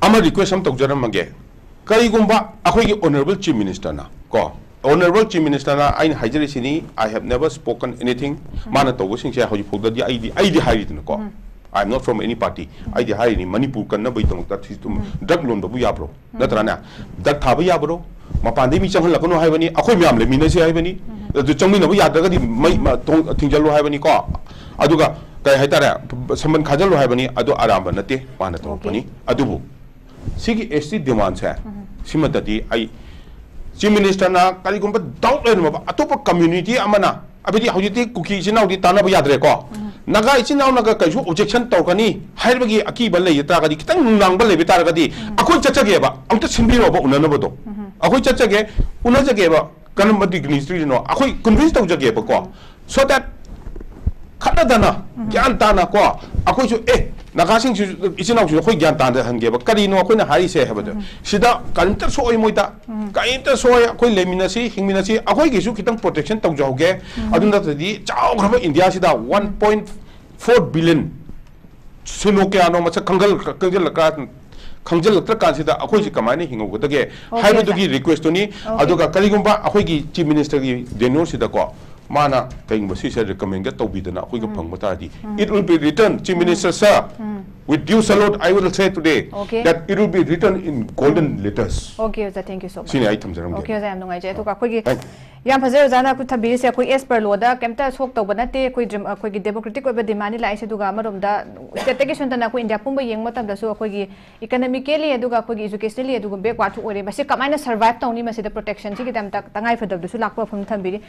ꯑꯃ ꯔꯤꯀ꯭ꯋꯦꯁ ꯑꯃ ꯇꯧꯖꯔꯝꯃꯒꯦ꯫ ꯀꯔꯤꯒꯨꯝꯕ ꯑꯩꯈꯣꯏꯒꯤ ꯑꯣꯅꯔꯦꯕꯜ ꯆꯤꯐ ꯃꯤꯅꯤꯁꯇꯔꯅ, ꯀꯣ, ꯑꯣꯅꯔꯦꯕꯜ ꯆꯤꯐ ꯃꯤꯅꯤꯁꯇꯔꯅ ꯑꯩꯅ ꯍꯥꯏꯖꯔꯤꯁꯤꯅꯤ, "I have never spoken anything"꯫ ꯃꯥꯅ ꯇꯧꯕꯁꯤꯡꯁꯦ ꯍꯧꯖꯤꯛ ꯐꯥꯎꯗꯗꯤ ꯑꯩꯗꯤ, ꯑꯩꯗꯤ ꯍꯥꯏꯔꯤꯗꯅꯀꯣ, "I am not from any party"꯫ ꯑꯩꯗꯤ ꯍꯥꯏꯔꯤꯅꯤ, ꯃꯅꯤꯄꯨꯔ ꯀꯟꯅꯕꯒꯤꯗꯃꯛꯇ ꯁꯤ ꯑꯗꯨꯝ ꯗ꯭ꯔꯒ ꯂꯣꯟꯕꯕꯨ ꯌꯥꯕ꯭ꯔꯣ? ꯅꯠꯇ꯭ꯔꯅꯦ? ꯗ꯭ꯔꯒ ꯊꯥꯕ ꯌꯥꯕ꯭ꯔꯣ? ꯃꯄꯥꯟꯗꯩ ꯃꯤ ꯆꯪꯍꯜꯂꯛꯀꯅꯨ ꯍꯥꯏꯕꯅꯤ, ꯑꯩꯈꯣꯏ ꯃꯌꯥꯝ ꯂꯩꯃꯤꯟꯅꯁꯤ ꯍꯥꯏꯕꯅꯤ꯫ ꯑꯗꯨ ꯆꯪꯃꯤꯟꯅꯕ ꯌꯥꯗ꯭ꯔꯒꯗꯤ ꯃꯩ ꯃ-, ꯊꯣꯡ ꯊꯤꯡꯖꯤꯜꯂꯨ ꯍꯥꯏꯕꯅꯤꯀꯣ꯫ ꯑꯗꯨꯒ ꯀꯩ ꯍꯥꯏꯇꯥꯔꯦ, ꯁꯝꯕꯟ ꯈꯥꯖꯤꯜꯂꯨ ꯍꯥꯏꯕꯅꯤ, ꯑꯗꯨ ꯑꯔꯥꯟꯕ ꯅꯠꯇꯦ, ꯃꯥꯅ ꯇꯧꯔꯛꯄꯅꯤ꯫ ꯑꯗꯨꯕꯨ ꯁꯤꯒꯤ ꯑꯦꯁ ꯇꯤ ꯗꯤꯃꯥꯟꯁꯦ, ꯁꯤꯃꯗꯗꯤ ꯑꯩ ꯆꯤꯐ ꯃꯤꯅꯤꯁꯇꯔꯅ ꯀꯔꯤꯒꯨꯝꯕ ꯗꯥꯎꯠ ꯂꯩꯔꯝꯃꯕ, ꯑꯇꯣꯞꯄ ꯀꯝꯃ꯭ꯌꯨꯅꯤꯇꯤ ꯑꯃꯅ, ꯍꯥꯏꯕꯗꯤ ꯍꯧꯖꯤꯛꯇꯤ ꯀꯨꯀꯤ ꯏꯆꯤꯟ ꯏꯅꯥꯎꯗꯤ ꯇꯥꯟꯅꯕ ꯌꯥꯗ꯭ꯔꯦꯀꯣ, ꯅꯥꯒꯥ ꯏꯆꯤꯟ ꯏꯅꯥꯎꯅꯒ ꯀꯩꯁꯨ ꯑꯣꯕꯖꯦꯛꯁꯟ ꯇꯧꯔꯛꯀꯅꯤ ꯍꯥꯏꯕꯒꯤ ꯑꯀꯤꯕ ꯂꯩ ꯇꯥꯔꯒꯗꯤ, ꯈꯤꯇꯪ ꯅꯨꯡꯅꯥꯡꯕ ꯂꯩꯕ ꯇꯥꯔꯒꯗꯤ, ꯑꯩꯈꯣꯏ ꯆꯠꯆꯒꯦꯕ, ꯑꯝꯇ ꯁꯤꯟꯕꯤꯔꯣꯕ ꯎꯅꯅꯕꯗꯣ꯫ ꯑꯩꯈꯣꯏ ꯆꯠꯆꯒꯦ, ꯎꯅꯖꯒꯦꯕ, ꯀꯔꯝꯕ ꯗꯤꯒꯅꯤꯇ꯭ꯔꯤꯗꯅꯣ ꯑꯩꯈꯣꯏ ꯀꯟꯚꯤꯟꯁ ꯇꯧꯖꯒꯦꯕꯀꯣ꯫ So that ꯈꯠꯅꯗꯅ, ꯒ꯭ꯌꯥꯟ ꯇꯥꯅ ꯀꯣ, ꯑꯩꯈꯣꯏꯁꯨ, ꯑꯦ, ꯅꯥꯒꯥꯁꯤꯡꯁꯤꯁꯨ, ꯏꯆꯤꯟ ꯏꯅꯥꯎꯁꯤꯡꯁꯨ ꯑꯩꯈꯣꯏ ꯒ꯭ꯌꯥꯟ ꯇꯥꯅꯍꯟꯒꯦꯕ꯫ ꯀꯔꯤꯅꯣ ꯑꯩꯈꯣꯏꯅ ꯍꯥꯏꯔꯤꯁꯦ ꯍꯥꯏꯕꯗꯣ, ꯁꯤꯗ ꯀꯔꯤꯝꯇ ꯁꯣꯛꯑꯣꯏ ꯃꯣꯏꯗ, ꯀꯔꯤꯝꯇ ꯁꯣꯛꯑꯣꯏ, ꯑꯩꯈꯣꯏ ꯂꯩꯃꯤꯟꯅꯁꯤ, ꯍꯤꯡꯃꯤꯟꯅꯁꯤ, ꯑꯩꯈꯣꯏꯒꯤꯁꯨ ꯈꯤꯇꯪ ꯄ꯭ꯔꯣꯇꯦꯛꯁꯟ ꯇꯧꯖꯍꯧꯒꯦ꯫ ꯑꯗꯨ ꯅꯠꯇ꯭ꯔꯗꯤ ꯆꯥꯎꯈ꯭ꯔꯕ ꯏꯟꯗꯤꯌꯥꯁꯤꯗ one point four billion ꯁꯤꯅꯣ ꯀꯌꯥꯅꯣ ꯃꯁꯛ ꯈꯪꯖꯜ-, ꯈꯪꯖꯜꯂꯛꯀ-, ꯈꯪꯖꯜꯂꯛꯇ꯭ꯔꯀꯥꯟꯁꯤꯗ ꯑꯩꯈꯣꯏꯁꯤ ꯀꯃꯥꯏꯅ ꯍꯤꯡꯍꯧꯒꯗꯒꯦ Okay, ꯍꯥꯏꯕꯗꯨꯒꯤ ꯔꯤꯀ꯭ꯋꯦꯁꯇꯨꯅꯤ꯫ ꯑꯗꯨꯒ ꯀꯔꯤꯒꯨꯝꯕ ꯑꯩꯈꯣꯏꯒꯤ ꯆꯤꯐ ꯃꯤꯅꯤꯁꯇꯔꯒꯤ ꯗꯦꯅ꯭ꯌꯨꯔꯁꯤꯗꯀꯣ, ꯃꯥꯅ ꯀꯩꯒꯨꯝꯕ ꯁꯤꯁꯦ ꯔꯤꯀꯃꯦꯟꯒ ꯇꯧꯕꯤꯗꯅ ꯑꯩꯈꯣꯏꯒ ꯐꯪꯕ ꯇꯥꯔꯗꯤ, it will be written, Chief Minister sir, with due salute, I will say today Okay. that it will be written in golden letters. Okay, ꯑꯣꯖꯥ, thank you so much. ꯁꯤꯅꯤ ꯑꯩ ꯊꯝꯖꯔꯝꯒꯦ꯫ Okay, ꯑꯣꯖꯥ, ꯌꯥꯝ ꯅꯨꯡꯉꯥꯏꯖꯩ꯫ ꯑꯗꯨꯒ ꯑꯩꯈꯣꯏꯒꯤ Thank you. ꯌꯥꯝ ꯐꯖꯩ ꯑꯣꯖꯥꯅ ꯑꯩꯈꯣꯏ ꯊꯝꯕꯤꯔꯤꯁꯦ꯫ ꯑꯩꯈꯣꯏ as per law ꯗ ꯀꯩꯝꯇ ꯁꯣꯛ ꯇꯧꯕ ꯅꯠꯇꯦ꯫ ꯑꯩꯈꯣꯏ ꯗ꯭ꯔꯤꯝ-, ꯑꯩꯈꯣꯏꯒꯤ democratic ꯑꯣꯏꯕ demand ꯅꯤ ꯂꯥꯛꯏꯁꯦ꯫ ꯑꯗꯨꯒ ꯑꯃꯔꯣꯝꯗ state ꯇꯒꯤꯁꯨ ꯅꯠꯇꯅ ꯑꯩꯈꯣꯏ ꯏꯟꯗꯤꯌꯥ ꯄꯨꯝꯕ ꯌꯦꯡꯕ ꯃꯇꯝꯗꯁꯨ ꯑꯩꯈꯣꯏꯒꯤ economically ꯑꯗꯨꯒ ꯑꯩꯈꯣꯏꯒꯤ educationally ꯑꯗꯨꯒ backward ꯁꯨ ꯑꯣꯏꯔꯦ꯫ ꯃꯁꯤ ꯀꯃꯥꯏꯅ survive ꯇꯧꯅꯤ? ꯃꯁꯤꯗ protection ꯁꯤꯒꯤꯗꯃꯛꯇ ꯇꯉꯥꯏ ꯐꯗꯕꯗꯨꯁꯨ ꯂꯥꯛꯄ ꯋꯥꯐꯝ ꯊꯝꯕꯤꯔꯤ꯫